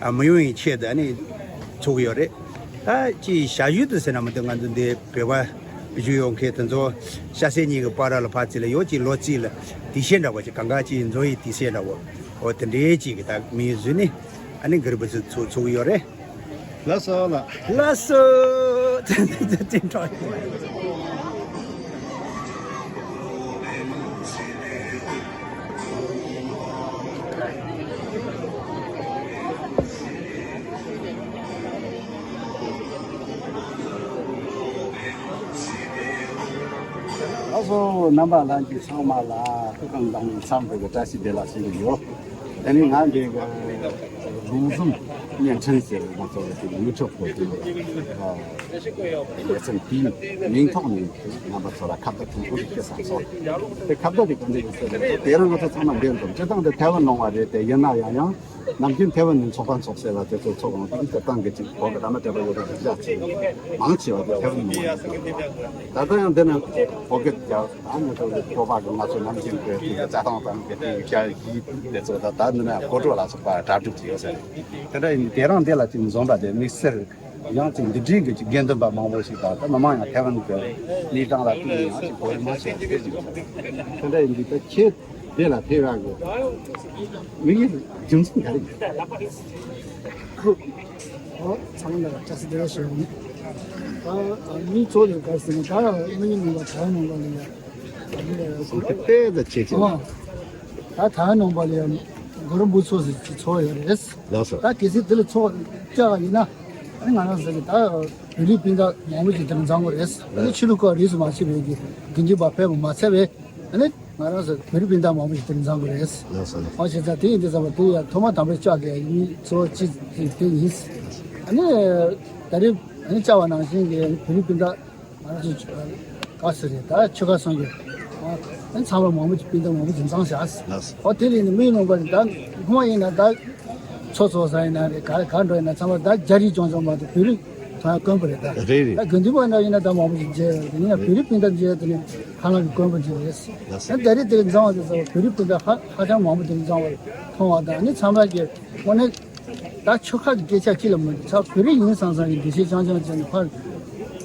ཨ་མི་ཡོང་བའི་ཆེད་དུ་ཨ་ནི་ཚོགས་ཀྱི་ཡོད་རེད། ད་ཅིག་ཞབས་ཞུ་དུ་ཟེར་ན་མི་འདུག་ང་ཚོ་འདི་བོད་པ་བཞུགས་ཡོད་མཁན་དེ་ཚོ་ཤ་ཟད་གཉིས་ཀྱི་བར་ལ་ཕར་ཚིག་ལ་ཡོད་ཅིག་ལོ་གཅིག་ལ་དུས་ཆེན་འདྲ་བོ་ཅིག་གང་ག་ཅིག་འཛོམས་ཡི་དུས་ཆེན་འདྲ་བོ་འོ་དེ་འདྲའི་ཅིག་གི་ད་མིང་བཟོས་ནས་ཨ་ནི་གུ་རུ་བུ་ཚོ་ཚོགས་ཚོགས་ཀྱི་ཡོད་རེད། ལགས་སོ་ལགས། ལགས་སོ། ལགས་སོ། རྣམ་པ་ལྷན་རྒྱས་ཚང་མ་ལ་སྐུ་ཁམས་བཟང་བའི་འཚམས་འདྲི་གི་བཀྲ་ཤིས་བདེ་ལེགས་ཞུ་གི་ཡོད། དེ་ནས་ང་འདི་གི་ལུང་འཛོམས་བརྙན་འཕྲིན་ཟེར་བའི་ང་ཚོ་གི་དེ་ཡུ་ཊུབ་གི་དེ་ལེ་ཚན་དེའི་མིང་ཐོག་ནས་རྣམ་པ་ཚོ་ལ་ཁ་བརྡ་ཐུང་ཐུང་ཞིག་བྱེད་བསམ་སོང་། དེ་ཁ་བརྡ་དེ་ག་འདྲ་ཡིན་ཟེར་ན་དེ་རིང་ང་ཚོ་ཚང་མ་འདིར་འདུག་སྤྱིར་བཏང་དུ་ཐེ་ཝན་ལུང་བ་རེད་དེ། ཡིན་ན་ཡང་ཡང་ནམ་རྒྱུན་ཐེ་ཝན་ནས་ཚོགས་པ་འཚོགས་སའི་ལ་དེ་ཚོ་ཚོགས་འོང་དུས་སྤྱིར་བཏང་གི་ཅིག་བོད་ཀྱི་བླ་མ་དད་པ་ཡོད་པའི་རིགས་ཅག་ཅིག་མང་ཆེ་བ་དེ་ཐེ་ཝན་ནས་ཡིན། ད་ལྟ་ཡང་འདི་ནས་བོད་སྐད་རྒྱག་ད་ནི་ཚོ་གི་བོད་པ་གི་ང་ཚོ་ནམ་རྒྱུན་གི་དེ་གི་རྩྭ་ཐང་དང་གི་དེ་གི་བྱ་ཡིས་དེ་ཚོ་ད་ད་འདི་ནས་གོ་སྒྲོ་ལ་སོགས་པ་གྲ་སྒྲིག་བྱས་ཡོད་ཟེར། དེ་འདྲ་ཡིན་དེ་རིང་འདི་ལ་ཅིག་འཛོམས་པ་དེ་དམིགས་བསལ། ཡང་ཅིག་འདི་འདྲའི་གི་ཅིག་དགེ་འདུན་པ་མང་པོ་ཞིག་དང་ད་མི་མང་ཡང་ཐེ་ཝན་གི་གནས་སྟངས་ལ་བལྟས་ནས་ཡང་ཅིག་གོ་རིམ་མང་ཆེ་བ་ཕེབས་ཀྱི་ཡོད། དེ་འདྲ་ཡིན་དུས་ད་ཁྱེད་འདི་ལ་ཕེབས་ཡག་གི་དམིགས་ཡུལ་རྒྱུ་མཚན་ག་རེ་ཡིན། ཨོ་ཚང་མ་ལ་བཀྲ་ཤིས་བདེ་ལེགས་ཞུ་ཡིན། ད་མི་གཙོ་བོ་ག་རེ་ཟེར་ན་ད་མི་ཡིན་ནང་ལ་ད་ཡིན་ནང་ལ་ཡ། ད་ལྟའི་ད་ཆེ་ཆེ་ལ། ཨོ། ད་ད་ནང་པ་ལ་ཡང་གུ་རུ་འབུམ་ཚོགས་ཟེར་གྱི་ཚོགས་ཡོད་རེད། ལགས་སོ། ད་གལ་སྲིད་དེ་ལ་ཚོགས་བཅར་བ་ཡིན་ན། ཨ་ནི་ང་རང་ཟེར་གྱི་ད་བོད་རིགས་སྤུན་ཟླ་མང་པོ་ཞིག་དེར་འཛོམས་དགོས་རེད། ཨ་ནི་ཕྱི་ལུགས་ཁག་རིས་སུ་མ་ཆད་པའི་གི་དགེ་འདུན་པ་ཕེབས་པ་མ་ཚད་པས། ཨ་ནི་ང་རང་ཚོ་བོད་རིགས་སྤུན་ཟླ་མང་པོ་ཞིག་དེར་འཛོམས་དགོས་རེད། ལགས་སོ། ཨོ་བྱས་ཙང་དེ་ཡིན་དུས་ཙམ་པ་དེ་ཡང་ཐོག་མ་དང་པོའི་ལྕགས་ཀྱི་ཡིན་གཙོ་བོ་གཅིག་དེ་ཡིན། ཨ་ནི་ད་རེས་ཨ་ནི་བཅར་བ་ནང་བཞིན་གྱི་བོད་རིགས་སྤུན་ཟླ་ང་རང་ཚོ་ག་ཟེར་རེད་ད་ཆོལ་ཁ་གསུམ་གྱི་ཨ་ནི་ཚང་མ་མང་པོ་ཞིག་སྤུན་ཟླ་མང་པོ་ཞིག་འཛོམས་བཞག་ལགས་སོ། ཨོ་དེ་ལས་ནི་མི་ཡིན་ནང་པ་ད་སྔོན་མ་ཡིན་ན་ད་ཚོགས་ཚོགས་ས་ཡིན་ན་རེད་ག་ག་འགྲོ་ཡིན་ན་ཚང་མ་ད་རྒྱ་རིགས་ཅུང་ཙམ་མ་གཏོགས་བོད་རིགས་ཚང་མ་དཀོན་པོ་རེད་ད། རེད་རེད། ད་དགེ་འདུན་པ་འདྲ་ཡིན་ན་ད་མང་པོ་ཞིག་མཇལ་ཡོད་རེད། ཡིན་ན་བོད་རིགས་སྤུན་ཟླ་མཇལ་ཡོད་དེ་ནི། ཧ་ལམ་གྱི་དཀོན་པོ་ཅིག་རེད། ལགས་སོ། ད་ད་རེས་དེ་འཛོམས་པ་དེ་ཚོ་བོད་རིགས་སྤུན་ཟླ་ཧ་ཧ་ཅང་མང་པོ་དེ་འཛོམས་པ་མཐོང་བ་དང་ཨ་ནི་ཚང་མ་གི་དངོས་གནས་ད་ཆོལ་ཁ་གི་སྐད་ཆ་གཅིག་ལ་མི་འདུག་ཚ་བོད་རིགས་ཡིན་བསམ་བསམ་གྱི་འདུ་ཤེས་རྐྱང་རྐྱང་བྱས་ནས་ཕར་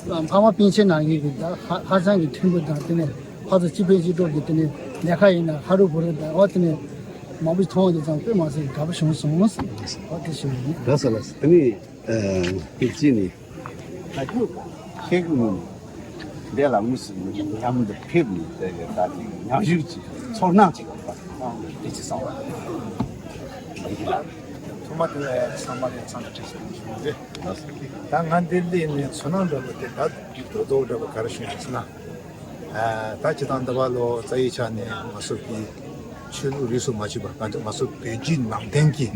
ཕ་མ་སྤུན་མཆེད་ནང་བཞིན་གྱི་ད་ཧ་ཧ་ཅང་གི་མཐུན་པོ་དང་དེ་ནས་ཕར་ཚུར་གཅིག་ཕན་གཅིག་གྲོགས་ཀྱི་དེ་ནས་ལས་ཀ་ཡིན་ན་ཧ་རུ་བུ་རུ་དང་ཨོ་དེ་ནས་མང་པོ་ཞིག་མཐོང་བ་དེ་ཚང་དཔེ་མ་སྲིད་དགའ་པོ་བྱུང་སོང་ཟེར་ཨོ་དེ་ཞུ་ཡིན། ལགས་སོ་ལགས་སོ། དེ་ནས། ཨ་དེ་གཅིག་ནི། ད་རྒྱུ་ཁྱེད་ཀྱི་ངོས་ནས་འདི་ལ་དངོས་སུ་མཉམ་དུ་ཕེབས་ནས་དེ་གའི་ད་ཅིག་མཉམ་ཞུགས་ཀྱི་ཚོར་སྣང་ཅིག་ཡོད་པ་དེ་ཅི་གསུངས་པ། ཐོག་མ་དེ་ལ་ཚང་མ་ལ་འཚམས་འདྲི་ཞུ་རྒྱུ་རེད། ད་ང་འདི་སླེབས་ནས་ཚོར་སྣང་འདྲ་པོ་དེ་ད་རྡོག་རྡོག་འདྲ་པོ་ག་རེ་བྱུང་ཡོད་ཟེར་ན། ད་སྤྱིར་བཏང་འདི་བ་ལོ་རྩ་བའི་ཆ་ནས་ང་ཚོ་གི་ཆོས་ལུགས་རིས་སུ་མ་ཆད་པ་གང་ལྟར་ང་ཚོ་བོད་བརྒྱུད་ནང་བསྟན་གྱི་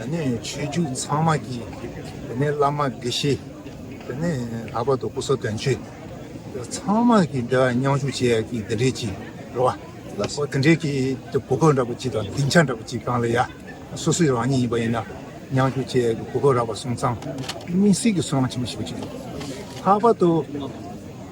ཨ་ནི་ཆོས་བརྒྱུད་ཚང་མ་གི་དེ་ནས་བླ་མ་དགེ་བཤེས། དེ་ནས་ལྷག་པར་དུ་སྐུ་ཚབ་དོན་གཅོད་ཚང་མ་གི་འབྲེལ་བ་མཉམ་ཞུགས་བྱེད་ཡ་གི་འདི་འདྲས་ཀྱི་རེད་བ། ལགས་སོ། འོ་དེ་འདྲས་ཀྱི་གོ་སྐབས་འདྲ་པོ་ཅིག་དང་སྡིངས་ཆ་འདྲ་པོ་ཅིག་སྒང་ལ་ཡ། སོ་སོའི་རང་ཉིད་ཡིན་པ་ཡིན་ན་མཉམ་ཞུགས་བྱེད་ཡ་གི་གོ་སྐབས་རག་པ་སོང་ཙང་དམིགས་བསལ་གྱི་བསོད་ནམས་ཆེན་པོ་ཞེ་པོ་ཅིག་རེད། ལྷག་པར་དུ་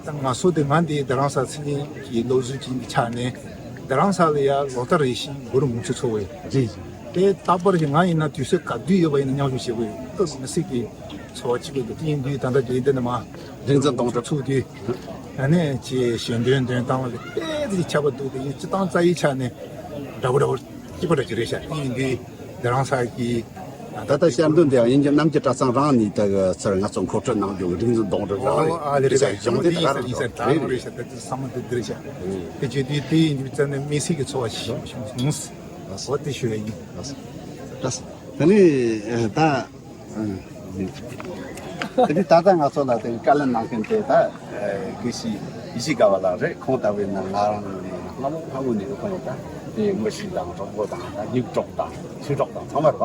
ད་ང་ཚོ་དེ་ང་འདི་རྡ་རམ་ས་ཚེ་རིང་གི་སློབ་གསོ་ཅན་གྱི་ཆ་ནས་རྡ་རམ་ས་ལ་ཡ་ལོ་ལྟར་རེ་བཞིན་གུ་རུ་མང་ཚོགས་ཚོགས་པ་ཡིན། རེད། དེ་རྟག་པར་གྱི་ང་ཡིན་ན་དུས་ཚོད་ག་དུས་ཡོད་པ་ཡིན་ན་མཉམ་ཞུགས་བྱེད་དགོས་ཡོད། ཏོག་ཙམ་མི་སྲིད་ཀྱི་ཚོར་བ་གཅིག་པོ་འདུག་དེ་ཡིན་དུས་ད་ལྟ་དེ་འདི་ནས་མ་རིག་འཛིན་གདོང་གྲུབ་ཚུགས་དུས་ཨ་ནི་ཅེས་ཞལ་འདོན་འདོན་སྟངས་ལ་དཔེ་དེ་ཁྱབ་པ་འདུག་དེ་ཡིན་སྤྱི་བཏང་རྩ་ཡི་ཆ་ནས་འདྲ་པོ་འདྲ་པོ་གཅིག་པ་འདྲ་ཅིག་རེད་ཤག་དེ་ཡིན་དུས་རྡ་རམ་ས་གི་ད་ལྟ་བཤད་དོན་དེ་ཡང་ཡིན་གྱི་རྣམ་རྒྱལ་གྲྭ་ཚང་རང་ནས་ད་གི་ཚུར་ང་ཚོ་མཁོ་སྤྲོད་གནང་རྒྱུ་རིག་འཛིན་གདོང་གྲུབ་རང་ཨོ་ཨ་ལེ་རེད་ཤག་གཞུང་དེ་ད་ག་རང་རེད་ཤག་ད་དེ་བསམ་བློ་དེ་འདི་རེད་ཤག་དེ་བརྗོད་དུས་དེ་ཡིན་དུས་རྩ་ནས་དམིགས་བསལ་གྱི་ཚོར་བ་ཞིག་བྱུང་སོང་། ཨོ་དེ་ཞུ་ཡ་ཡིན། ད་ནི་ད། དེ་ནི་ད་ལྟ་ང་ཚོ་ལ་དེ་བཀའ་ལན་གནང་མཁན་དེ་ད་དགེ་བཤེས་ཡེ་ཤེས་དགའ་བ་ལགས་རེད། ཁོང་ལྟ་བུའི་ནང་ང་རང་ནས་སྔ་མོ་སྔ་མོ་ནས་ཡོད་པ་ཡིན། ད་དེ་ངོ་ཤེས་དང་གྲོགས་པོ་དང་ད་ཡུལ་གྲོགས་དང་ཆོས་གྲོགས་དང་ཚང་མ་རེད་བ།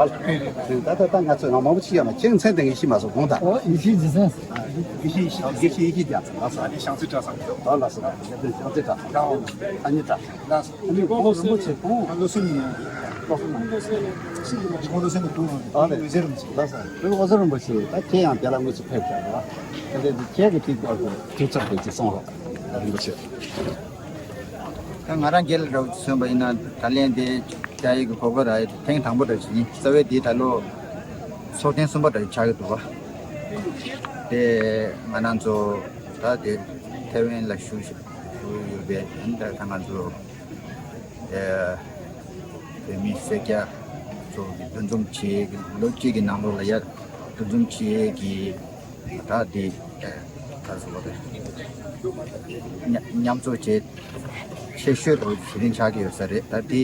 དེ་ད་ལྟ་ད་ང་ཚོ་ཡང་མང་པོ་ཅིག་ཡོད་མ་ཁྱེད་མཚན་དེ་ངས་ཤེས་མ་སོང་གོང་ད། ཨོ་ཡེ་ཤེས་རྗེ་བཙུན། དགེ་བཤེས་ཡེ་ཤེས་དགེ་བཤེས་ཡེ་ཤེས་རྒྱ་མཚོ་ལགས་སོ། ཨ་ནི་བྱང་རྩེ་གྲྭ་ཚང་གི་ཨོ་ལགས་སོ། ལགས་སོ། བྱང་རྩེ་གྲྭ་ཚང་ཨ་ནི་གྲྭ། ལགས་སོ། ཨ་ནི་ཁོང་རིན་པོ་ཆེ་ཁོང་ཨ་ལོ་སུ་ནི་ལོ་སུ་ནི་ཁོང་ལོ་སུ་ནི་ཁོང་ཨ་ལེ་འོད་ཟེར་རིན་པོ་ཆེ། ལགས་སོ། རིན་པོ་ཆེ་རིན་པོ་ཆེ། ད་ཁྱེད་ཡང་རྒྱ་ལ་དངོས་སུ་ཕེབས་ཀྱང་ར་དེ་འདྲ་ཁྱེད་ཀྱི་དུས་སྐབས་སུ་དུས་ཚོད་དེ་ཅིག་སོང་རོགས་རིན་པོ་ཆེ། ད་ང་རང་སྒེར་ལ་འདྲ་བོ་ཅིག་མཚོན་པ་ཡིན་ན་ད་ལན་དེ་བཅའ་ཡིག་གི་གོ་སྐབས་རག་ཡ་ཐེངས་དང་པོ་འདྲ་ཅིག་ཡིན། རྩ་བའི་དེ་ད་ལོ་ཚོགས་ཐེངས་གསུམ་པ་འདྲ་ཅིག་ཆགས་ཀྱི་འདུག་བ། དེ་ང་རང་ཚོ་ད་དེ་ཐེ་ཝན་ལ་བཞུགས་བཞུགས་ཡོད་པའི་ད་ད་ང་ཚོ། ཨེ། བོད་མི་སེར་སྐྱ་ཚོ་གི་འདུ་འཛོམས་བྱེད་ཀྱི་ལོ་གཅིག་གི་ནང་ལོགས་ལ་ཡར་འདུ་འཛོམས་བྱེད་ཀྱི་ད་དེ་ག་རེ་ཟེར་དགོས་རེད། མཉམ་མཉམ་ཚོགས་བྱེད་ཆེ་ཤོས་དུ་དེ་རིང་ཆགས་ཀྱི་ཡོད་ས་རེད། ད་དེ་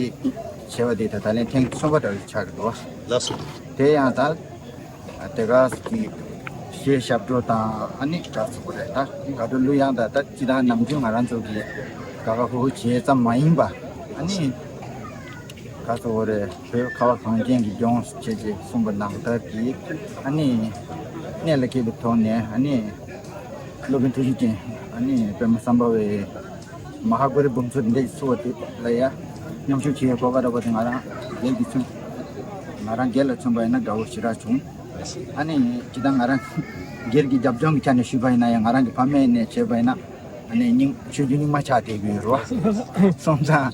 བྱས་པ་དེ་ད་ད་ལན་ཐེངས་གསུམ་པ་འདྲ་ཆགས་ཀྱི་འདུག་ལགས་སོ། དེ་ཡང་ད། དེ་ག་གི་གཞས་ཞབས་བྲོ་དང་ཨ་ནི་ག་ཟེར་དགོས་རེད། ད་དགའ་སྤྲོ་གླུ་དབྱངས་དང་ད་སྤྱི་བཏང་ནམ་རྒྱུན་ང་རང་ཚོ་གི་དགའ་དགའ་ཧུ་ཧུ་བྱེད་ཙམ་མ་ཡིན་པ། ཨ་ནི་ག་ཟེར་དགོས་རེད། བོད་ཁ་བ་གངས་ཅན་གྱི་ལྗོངས་བྱས་རྗེས་གསུངས་པ་ནང་ལྟར་གྱི་ཨ་ནི་གནད་ལ་འཁེལ་བའི་ཐོག་ནས་ཨ་ནི་སློབ་དཔོན་ཐུགས་རྗེ་ཅན་ཨ་ནི་པདྨ་སམ་བྷ་ཝའི་མ་ཧཱ་གུ་རུ་འབུམ་ཚོགས་འདི་འདྲ་ཚོགས་དེ་ལ་ཡ་མཉམ་ཞུགས་བྱེད་ཡ་གོ་སྐབས་རག་པ་དེ་ང་རང་སྒེར་གྱི་མཚོན། ང་རང་སྒེར་ལ་མཚོན་པ་ཡིན་ན་དགའ་བོ་ཞེ་དྲག་བྱུང་། ཨ་ནི་ཇི་ལྟར་ང་རང་སྒེར་གྱི་རྒྱབ་ལྗོངས་ཀྱི་ཆ་ནས་ཞུས་པ་ཡིན་ན་ཡང་ང་རང་གི་ཕ་མེས་ནས་བྱས་པ་ཡིན་ན་ཨ་ནི་སྙིང་ཆོས་བརྒྱུད་རྙིང་མ་ཆགས་བསྡད་ཀྱི་ཡོད་རེད་བ། སོང་ཙང་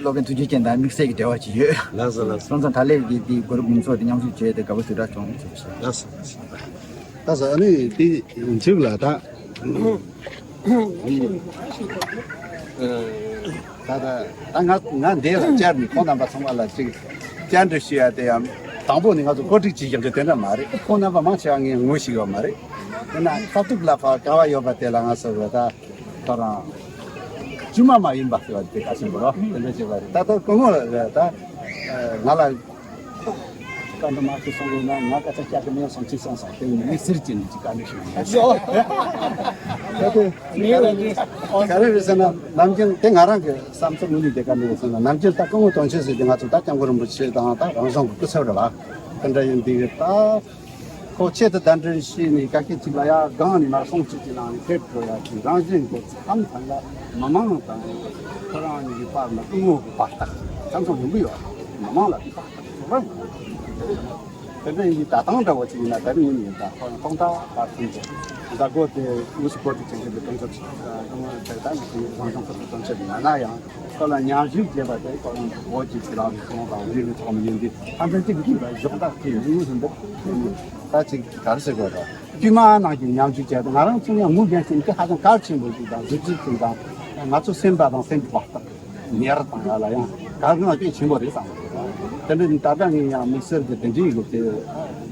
སློབ་དཔོན་ཐུགས་རྗེ་ཅན་དང་དམིགས་བསལ་གྱི་འབྲེལ་བ་ཅིག་ཡོད། ལགས་སོ་ལགས་སོ། སོང་ཙང་ད་ལན་གྱི་འདི་གུ་རུ་འབུམ་ཚོགས་དེ་མཉམ་ཞུགས་བྱས་ཏེ་དགའ་བོ་ཞེ་དྲག་བྱུང་། ལགས་སོ། ད་ས་ཨ་ནི་དེ་མཇུག་ལ་ད། ད་ད་ད་ང་ང་འདི་ལ་བཅར་ནས་ཁོང་རྣམ་པ་ཚང་མ་ལ་ཅིག་བཅར་འདྲི་ཞུ་ཡ་དེ་ཡང་དང་པོ་ནས་ང་ཚོ་བཀོད་སྒྲིག་བྱེད་བཞག་གི་དེ་འདྲ་མ་རེད། ཁོང་རྣམ་པ་མང་ཆེ་བ་ངས་ངོ་ཤེས་ཡོད་མ་རེད། དེ་ན་ཁ་ཐུག་ལ་ཕར་ག་བ་ཡོད་པ་དེ་ལ་ང་ཚོ་གི་ད་ཁོ་རང་རྒྱུ་མ་མ་ཡིན་པ་ཟེར་བ་དེ་ག་ཞིག་འདུག་རོགས་དེ་འདྲ་བྱེད་པ་རེད། ད་ལྟ་སྐུ་ངོ་ལ་ད་ང་ལ། བཀའ་འདྲི་མ་ཞུས་སོང་ལོ་ན་ང་སྐད་ཆ་བཤད་གི་མེད་སོང་ཅི་སོང་སོང་དེ་ནི་མི་སེར་གྱི་ནི་ཅི་བཀའ་འདྲི་ཞུ་ཡིན། ད་དེ་ག་རེ་རེད་ཟེར་ན་ནམ་རྒྱུན་དེ་ང་རང་གི་བསམ་ཚུལ་ངོས་ནས་དེ་ག་འདྲ་རེད་ཟེར་ན་ནམ་རྒྱུན་ད་སྐུ་ངོ་དོན་ཆེན་ཟེར་གྱི་ང་ཚོ་ད་སྐྱབས་མགོན་རིན་པོ་ཆེ་དང་ད་རང་གཞུང་གི་སྐུ་ཚབ་རེད་བ། དེ་འདྲ་ཡིན་དུས་ད་ཁོ་ཆེད་དུ་གདན་འདྲེན་ཞུས་ནས་ག་སྐད་ཅིག་ལ་ཡ་སྒང་ནས་མར་སོང་ཅིག་གི་ནང་ནས་ཕེབས་འགྲོ་ཡ་ཅིག་རང་བཞིན་གྱི་མཚམས་མཚམས་ལ་མི་མང་དང་ཁོ་རང་གཉིས་ཀྱི་བར་ན་སྐུ་ངོ་གི་བར་ཐག་མཚམས་མཚམས་ཡོང་གི་ཡོད། མི་མང་ལ་དེ་དག་ཐག་ཆོད་པ་ཡིན། དེ་འདྲ་ཡིན་དུས་ད་ཐེངས་འདྲ་བོ་ཅིག་ཡིན་ན་ད་རིང་ཡིན་ཡིན་ད་ཁོ་རང་ཐོག་མཐའ་བར་གསུམ་དུ་མཛད་སྒོ་དེ་དངོས་སུ་བཀོད་སྒྲིག་བྱེད་མཁན་དེ་དོན་ཚབ་ཀྲུང་དབྱང་ཆེད་དང་ནི་དེ་ནི་རང་སྐྱོང་ས་གནས་དོན་ཚབ་ཡིན་ན་ཡང་ཁོ་ལ་མཉམ་ཞུགས་བྱས་པ་དེ་ཁོ་རང་གི་འོག་གི་ཁྱེད་རང་གི་ཁོང་དང་འབྲེལ་བའི་ཐོག་ནས་ཡིན་དུས་ཧ་ཅང་གཅིག་གིས་གཅིག་ལ་གཞོགས་འདེགས་བྱས་ཡོང་ཟིན་འདུག་ད་ཅིག་ག་རེ་ཟེར་དགོས་རེད། དཀྱུས་མ་ནང་གི་མཉམ་ཞུགས་བྱས་ཏེ་ང་རང་ཚོ་ཡང་ངོས་འཛིན་ཟིན་དེ་ཧ་ཅང་གལ་ཆེན་པོ་ཞིག་དང་གཟི་བརྗིད་ཅིག་དང་ང་ཚོ་སེམས་པ་དང་སེམས་པ་ཉེ་ར་དང་ཡ་ལ་ཡང་དགའ་སྣང་དཔེ་ཆེན་པོ་རེད་བསམ། དེ་འདྲ་ནི་ད་ལྟ་ངས་ཡང་དམིགས་བསལ་གྱི་དེ་འདྲའི་ཡོད་དེ་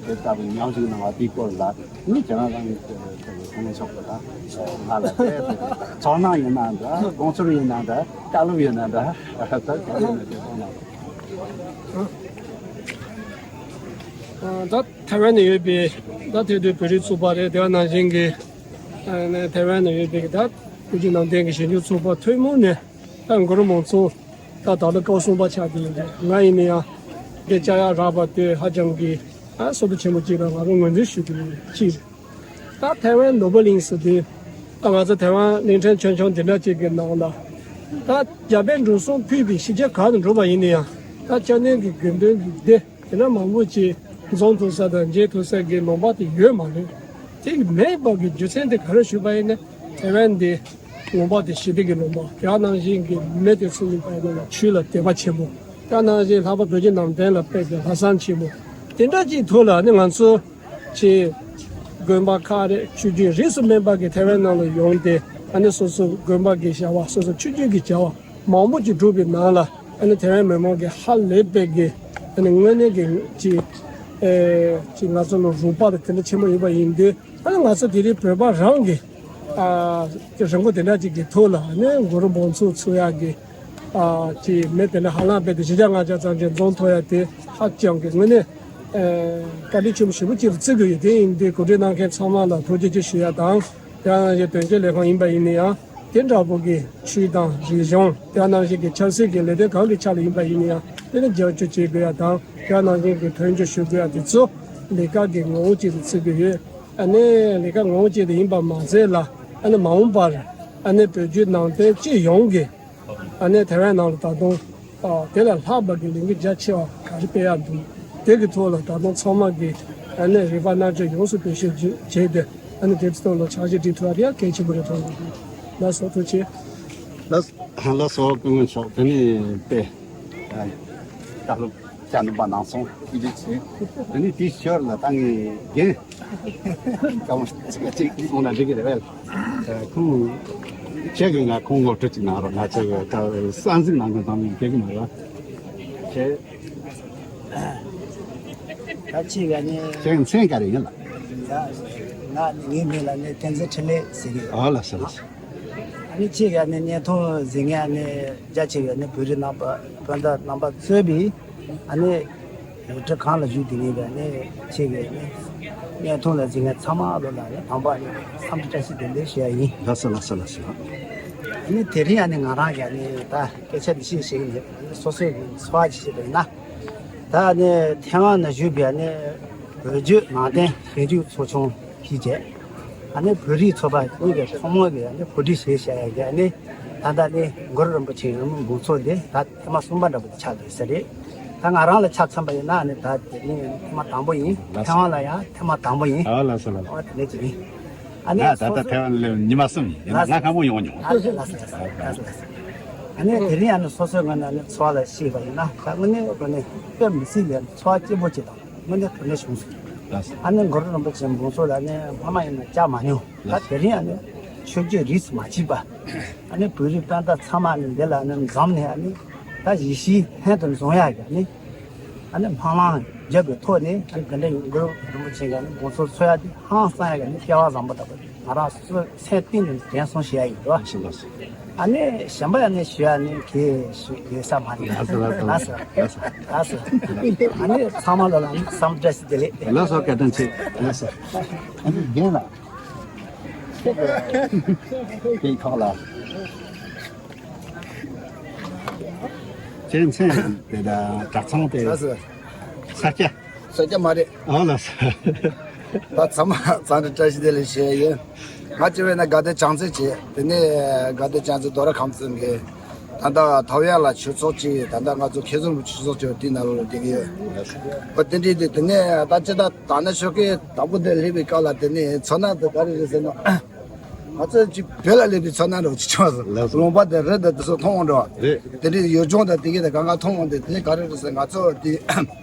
དེ་ལྟ་བུའི་མཉམ་ཞུགས་གནང་བ་དེའི་སྐོར་ལ་ནི་ཁྱེད་རང་རང་གི་དེ་དེ་གི་ཚང་མས་ཆོག་པ་དང་ང་ལ་དེ་ཚོར་སྣང་ཡིན་ན་འདྲ་དགོངས་ཚུལ་ཡིན་ན་འདྲ་བཀའ་སློབ་ཡིན་ན་འདྲ་ད་ག་རེ་ཡིན་ན་དེ་ཚོ་གནང་། ད་ཐའེ་ཝན་ནང་ཡོད་པའི་ད་དེ་དུས་བོད་རིགས་ཚོགས་པ་རེད། དེ་ག་ནང་བཞིན་གྱི་ཨ་ནི་ཐའེ་ཝན་ནང་ཡོད་པའི་ད་ བོད་བརྒྱུད་ནང་བསྟན་གྱི་གཞིས་བཞུགས་ཚོགས་པ་ཐུན་མོང་ནས་ད་གུ་རུ་མང་གཙོ་ད་ད་ལོ་སྐབས་གསུམ་པ་ཆགས་ཀྱི་ཡིན། ང་ཡིན་ན་ཡང་འདི་བཅར་ཡག་རག་པ་དེ་ཧ་ཅང་གི་ཨ་བསོད་བདེ་ཆེན་པོ་ཅིག་ལ་ང་རང་ངོས་འཛིན་ཞུ་གི་ཡོད་ཅིག་ད་ཐའེ་ཝན་ནོར་བུ་གླིང་ཟེར་དུས་ད་ང་ཚོ་ཐའེ་ཝན་གླིང་ཕྲན་ཆུང་ཆུང་འདི་འདྲ་ཅིག་གི་ནང་ལ་ད་རྒྱ་བལ་འབྲུག་གསུམ་ཕུད་པའི་ཕྱི་རྒྱལ་གང་དུ་འགྲོ་བ་ཡིན་ན་ཡང་ད་སྐྱབས་གནས་ཀྱི་དགེ་འདུན་གྱི་སྡེ་དེ་འདྲ་མང་པོ་ཅིག་འཛོམས་ཐུབ་ས་དང་མཇལ་ཐུབ་ས་གི་ལུང་པ་དེ་ཡོད་མ་རེད། དེ་མེད་པ་གི་རྒྱུ་མཚན་དེ་ག་རེ་ཞུས་པ་ཡིན་ན་ཐའེ་ཝན་འདི་ལུང་པ་དེ་ཞི་བདེ་གི་ལུང་པ། དེ་ནང་བཞིན་གྱི་མི་དེ་ཚོ་ཡིན་པ་ཡིན་ན་ཆོས་ལ་དད་པ་ཆེན་པོ། དེ་ནང་བཞིན་ལྷག་པར་བོད་བརྒྱུད་ནང་བསྟན་ལ་དཔེ་དེ་ལྷག་བསམ་ཆེན་པོ། དེ་འདྲ་ཅིག་ཐོག་ལ་ནི་ང་ཚོ་ཆེ་དགོན་པ་ཁག་རེད། ཆོས་བརྒྱུད་རིས་སུ་མེད་པ་གི་ཐའེ་ཝན་ནང་ལ་ཡོང་སྟེ་ཨ་ནི་སོ་སོ་དགོན་པ་གི་བྱ་བ་སོ་སོ་ཆོས་བརྒྱུད་ཀྱི་བྱ་བ་མང་པོ་ཅིག་བསྒྲུབས་པའི་ནང་ལ་ཨ་ནི་ཐའེ་ཝན་མི་མང་གི་ཧ་ལས་པའི་གི་ཨ་ནི་དངོས་གནས་ཀྱི་ཅིག་ཨེ་ཅིག་ང་ཚོ་ལ་རོགས་པ་དང་དེ་འདྲ་ཆེན་པོ་ཡོད་པ་ཡིན་དུས་ཨ་ནི་ང་ཚོ་དེ་རིང་བོད་པ་རང་གི་ཨ་ཅིག་རིན་པོ་དེ་འདྲ་ཅིག་གི་ཐོག་ལ་ཨ་ནི་གུ་རུ་མང་གཙོ་ཚུགས་ཡག་གི་ཨ་ཅིག་མི་དེ་འདྲ་ཧ་ལམ་དཔེ་དེ་བཞི་བརྒྱ་ལྔ་བརྒྱ་ཙམ་ཅིག་འཛོམས་ཐུབ་ཡག་དེ་ཧ་ཅང་གི་དངོས་གནས་ཨེ་བཀའ་དྲིན་ཆེན་པོ་ཞེ་པོ་ཅིག་ལ་བརྩི་དགོས་ཡོད། དེ་ཡིན་དུས་གོ་སྒྲིག་གནང་མཁན་ཚང་མ་ལ་ཐུགས་རྗེ་ཆེ་ཞུ་ཡག་དང་། དེ་ནང་བཞིན་དོན་གཅོད་ལས་ཁུངས་ཡིན་པ་ཡིན་ན་ཡང་དེ་འདྲ་པོ་གི་ཆོས་དང་རིག་གཞུང་དེ་ནང་བཞིན་གྱི་ཆབ་སྲིད་ཀྱི་ལས་དོན་གང་གི་ཆ་ལ་ཡིན་པ་ཡིན་ན་ཡང་དེ་ནི་རྒྱབ་སྐྱོར་བྱེད་དགོས་ཡག་དང་དེ་ནང་བཞིན་གྱི་མཐུན་འགྱུར་ཞུ་དགོས་ཡག་དེ་ཚོ་ལས་ཀ་གི་ངོ་བོ་གཅིག་ཏུ་བརྩི་གི་ཡོད། ཨ་ནི་ལས་ཀ་ངོ་བོ་གཅིག་ཏུ་ཡིན་པ་མ་ཟད་ལ་ཨ་ནི་མ་འོངས་པར་ཨ་ནི་བོད་བརྒྱུད་ནང་བསྟན་སྤྱི་ཡོངས་ཀྱི་ཨ་ནི་ཐའེ་ཝན་ནང་ལ་ད་དུང་ཨ་དེ་ལས་ལྷག་པ་གི་ལས་འགུལ་རྒྱ་ཆེ་བ་ག་རེ་སྤེལ་ཡག་འདུག་དེ་གི་ཐོག་ལ་ད་དུང་ཚང་མ་གི་ཨ་ནི་རིག་པ་རྣམ་དཔྱོད་ཡོངས་སུ་བེད་སྤྱོད་བྱས་ཏེ་ཨ་ནི་དེ་ཚོ་ཐོག་ལ་ཕྱག་བཞེས་སྒྲིག་ཐུབ་པ་དེ་ཡང་གལ་ཆེན་པོ་རེད་མཐོང་གི་འདུག་ལགས་སོ། ཐུགས་རྗེ་ཆེ། ལགས་ལགས་སོ། སྐུ་ངོ་མཆོག་དེ་ནས་དཔེ་ཨ་བཀའ་སློབ་བཅར་འདུན་པ་གནང་སོང་། ཐུགས་རྗེ་ཆེ། དེ་ནས་དེའི་ཞོར་ལ་ད་ངས་རྒན་དཀའ་མོ་ཅིག་གཅིག་གསུངས་ན་འགྲིག་གི་རེད་པས། ཁོང་ཁྱེད་ཀྱིས་ང་ཁོང་ངོ་སྤྲོད་ཅིག་གནང་རོགས། ང་ཚོ་གི་ད་གསར་འཛུགས་གནང་མཁན་ཚང་མས་མཁྱེན་གི་མ་རེད། ཁྱེད་ད་ཁྱེད་ཀྱི་ནི་ཁྱེད་ཀྱི་མཚན་ག་རེ་ཡིན་ལགས། ད་ང་ནི་ངའི་མིང་ལ་ནི་བསྟན་འཛིན་འཕྲིན་ལས་ཟེར་གི་ཡོད། ཨོ་ལགས་སོ་ལགས་སོ། ཨ་ནི་ཁྱེད་ཀྱི་ནི་བརྙན་ཐུང་གཟིགས་མཁན་ནི་རྒྱ་ཆེ་བའི་ནི་བོད་རིགས་རྣམ་པ་སྤུན་ཟླ་རྣམ་པ་གཙོས་པའི་ཨ་ནི་འུར་སྒྲ་གང་ལ་བཞུགས་དེ་ནས་ཀྱང་ནི་ཆེ་གི་ནི་བརྙན་ཐུང་ལ་གཟིགས་མཁན་ཚང་མ་ལོ་ལ་ནི་དང་པ་ནི་འཚམས་འདྲི་བཀྲ་ཤིས་བདེ་ལེགས་ཞུ་ཡ་ཡིན། ལགས་སོ་ལགས་སོ་ལགས་སོ། ཨ་ནི་དེ་རིང་ཨ་ནི་ང་རང་གི་ཨ་ནི་ད་སྐད་ཆ་འདི་ཤེས་ཤེས་ཀྱི་མེད། ཨ་ནི་སོ་སོའི་གི་འཚོ་བ་ཅིག་བྱེད་པ་ཡིན་ན་ད་ཨ་ནི་ཐའེ་ཝན་ན་བཞུགས་པའི་ཨ་ནི་བོད་བརྒྱུད་ནང་བསྟན་རྒྱུན་འཛུགས་ཚོགས་ཆུང་གིས་བྱས། ཨ་ནི་བོད་རིགས་ཚོགས་པ་གཉིས་ཀྱི་ཚོགས་མི་གིས་ཨ་ནི་གོ་སྒྲིག་བྱས་བྱས་ཡ་གི་ཨ་ནི་ད་ལྟ་ནི་གུ་རུ་རིན་པོ་ཆེའི་འོས་མི་འབུམ་ཚོགས་འདི་ད་ཐེངས་མ་གསུམ་པ་འདྲ་པོ་དེ་ཆགས་བསྡད་ས་རེད། ད་ང་རང་ལ་ཆ་མཚོན་པ་ཡིན་ན་ཨ་ནི་ད་དེ་ནི་ཐེངས་མ་དང་པོ་ཡིན། ལགས་སོ། ཐའེ་ཝན་ལ་ཡང་ཐེངས་མ་དང་པོ་ཡིན། ཨ་ལགས་སོ་ལགས་སོ། ཨ་དེ་ནས་ཅི་ཡིན། ཨ་ནི་ང་ད་སོ་ལྟ་སོ་ཐའེ་ཝན་ལ་ཉི་མ་གསུམ་ཡིན། ཡིན་ན་ལགས་སོ། ང་སྔ་མོ་ཡོང་མྱོང་། ལགས་སོ་ལགས་སོ་ལགས་སོ་ལགས་སོ། ཨ་ནི་དེ་རིང་ཨ་ནི་སོ་སོའི་ངོས་ནས་ཨ་ནི་འཚོ་བ་ལ་ཤེས་པ་ཡིན་ན་ད་དངོས་གནས་དངོས་གནས་དཔེ་མི་སྲིད་ལས་འཚོ་བ་སྐྱིད་པོ་ཅིག་དང་། དངོས་གནས་དྲང་གནས་བྱུང་སོང་། ལགས་སོ། ཨ་ནི་གུ་རུ་རིན་པོ་ཆེ་འབུམ་ཚོགས་ལ་ནི་སྔོན་མ་ཡིན་ན་བཅར་མ་མྱོང་། ད་དེ་རིང་ཨ་ནི་ཆོས་བརྒྱུད་རིས་སུ་མ་ཆད་པ་ཨ་ནི་བོད་རིགས་སྤུན་ཟླ་ཚང་མ་ཨ་ནི་འདི་ལ་ཨ་ནི་འཛོམས་ནས་ཨ་ནི་ད་ཡིད་བཞིན་ལྷན་དུ་འཛོམས་ཡག་གི་ཨ་ནི་ཨ་ནི་སྨོན་ལམ་བརྒྱབ་པའི་ཐོག་ནས་ཨ་ནི་དེ་འདྲ་གུ་རུ་རིན་པོ་ཆེ་གི་ཨ་ནི་འབུམ་ཚོགས་འཚོགས་ཡག་དེ་ཧང་སང་ཡག་གི་ཨ་ནི་སྐལ་བ་བཟང་པོ་འདྲ་པོ་ང་རང་སོ་སོའི་སེམས་གཏིང་ནས་དྲན་སོང་ཞུ་ཡ་ཡིན་རོ། ལགས་སོ་ལགས་སོ། ཨ་ནི་གཞན་པ་ཡང་ནི་ཞུ་ཡ་ནི་གལ་ཞུ་ཡོད་ས་མ་རེད། ལགས་སོ་ལགས་སོ། ལགས་སོ། ལགས་སོ། ལགས་སོ། ཨ་ནི་ཚང་མ་ལ་ལ་ནི་བསམ་བཀྲ་ཤིས་བདེ་ལེགས། ལགས་སོ། བཀའ་དྲིན་ཆེ། ལགས་སོ། ཨ་ནི་རྒན་ལགས། དེའི་ཐོག་ལ། ཁྱེད་མཚན་དེ་དང་གྲྭ་ཚང་དེ། ལགས་སོ། ས་སྐྱ། ས་སྐྱ་མ་རེད། ཨ་ལགས་སོ། ད་ཚང་མ་བསམ་འགྲུབ་བཀྲ་ཤིས་བདེ་ལེགས་ཞུ་ཡ་ཡིན། ང་བཅས་བས་ན་དགའ་ལྡན་བྱང་རྩེ་བྱས། དེ་ནས་དགའ་ལྡན་བྱང་རྩེ་རྡོ་ར་ཁམས་ཚན་གྱི་ད་ལྟ་ཐའོ་ཡན་ལ་ཆོས་ཚོགས་ཀྱི་ད་ལྟ་ང་ཚོ་མཁན་ཟུར་ཆོས་ཚོགས་ཀྱི་དེ་ནང་ལོགས་ལ་བསྡད་ཀྱི་ཡོད། ཨོ་དེ་འདྲའི་དེ་དེ་ནས་ད་ཅི་ད་ད་ནི་ཆོ་གའི་དང་པོ་དེ་སླེབས་པའི་སྐབས་ལ་དེ་ནས་ཚོར་སྣང་དེ་ག་རེ་རེད་ཟེར་ན། ང་ཚོ་ཅིག་བོད་ལ་སླེབས་པའི་ཚོར་སྣང་འདྲ་བོ་ཅིག་བྱུང་སོང་། ལགས་སོ། ལུང་པ་དེ་རི་དང་དེ་ཚོ་མཐོང་འོང་འདྲ་བ། རེད། དེ་འདྲའི་ཡུལ་ལྗོངས་དང་དེ་གའི་དེ་གང་ག་མཐོང་འོང་དུས་དེ་ནས་ག་རེ་རེད་ཟེར་ན་ང་ཚོ་དེ་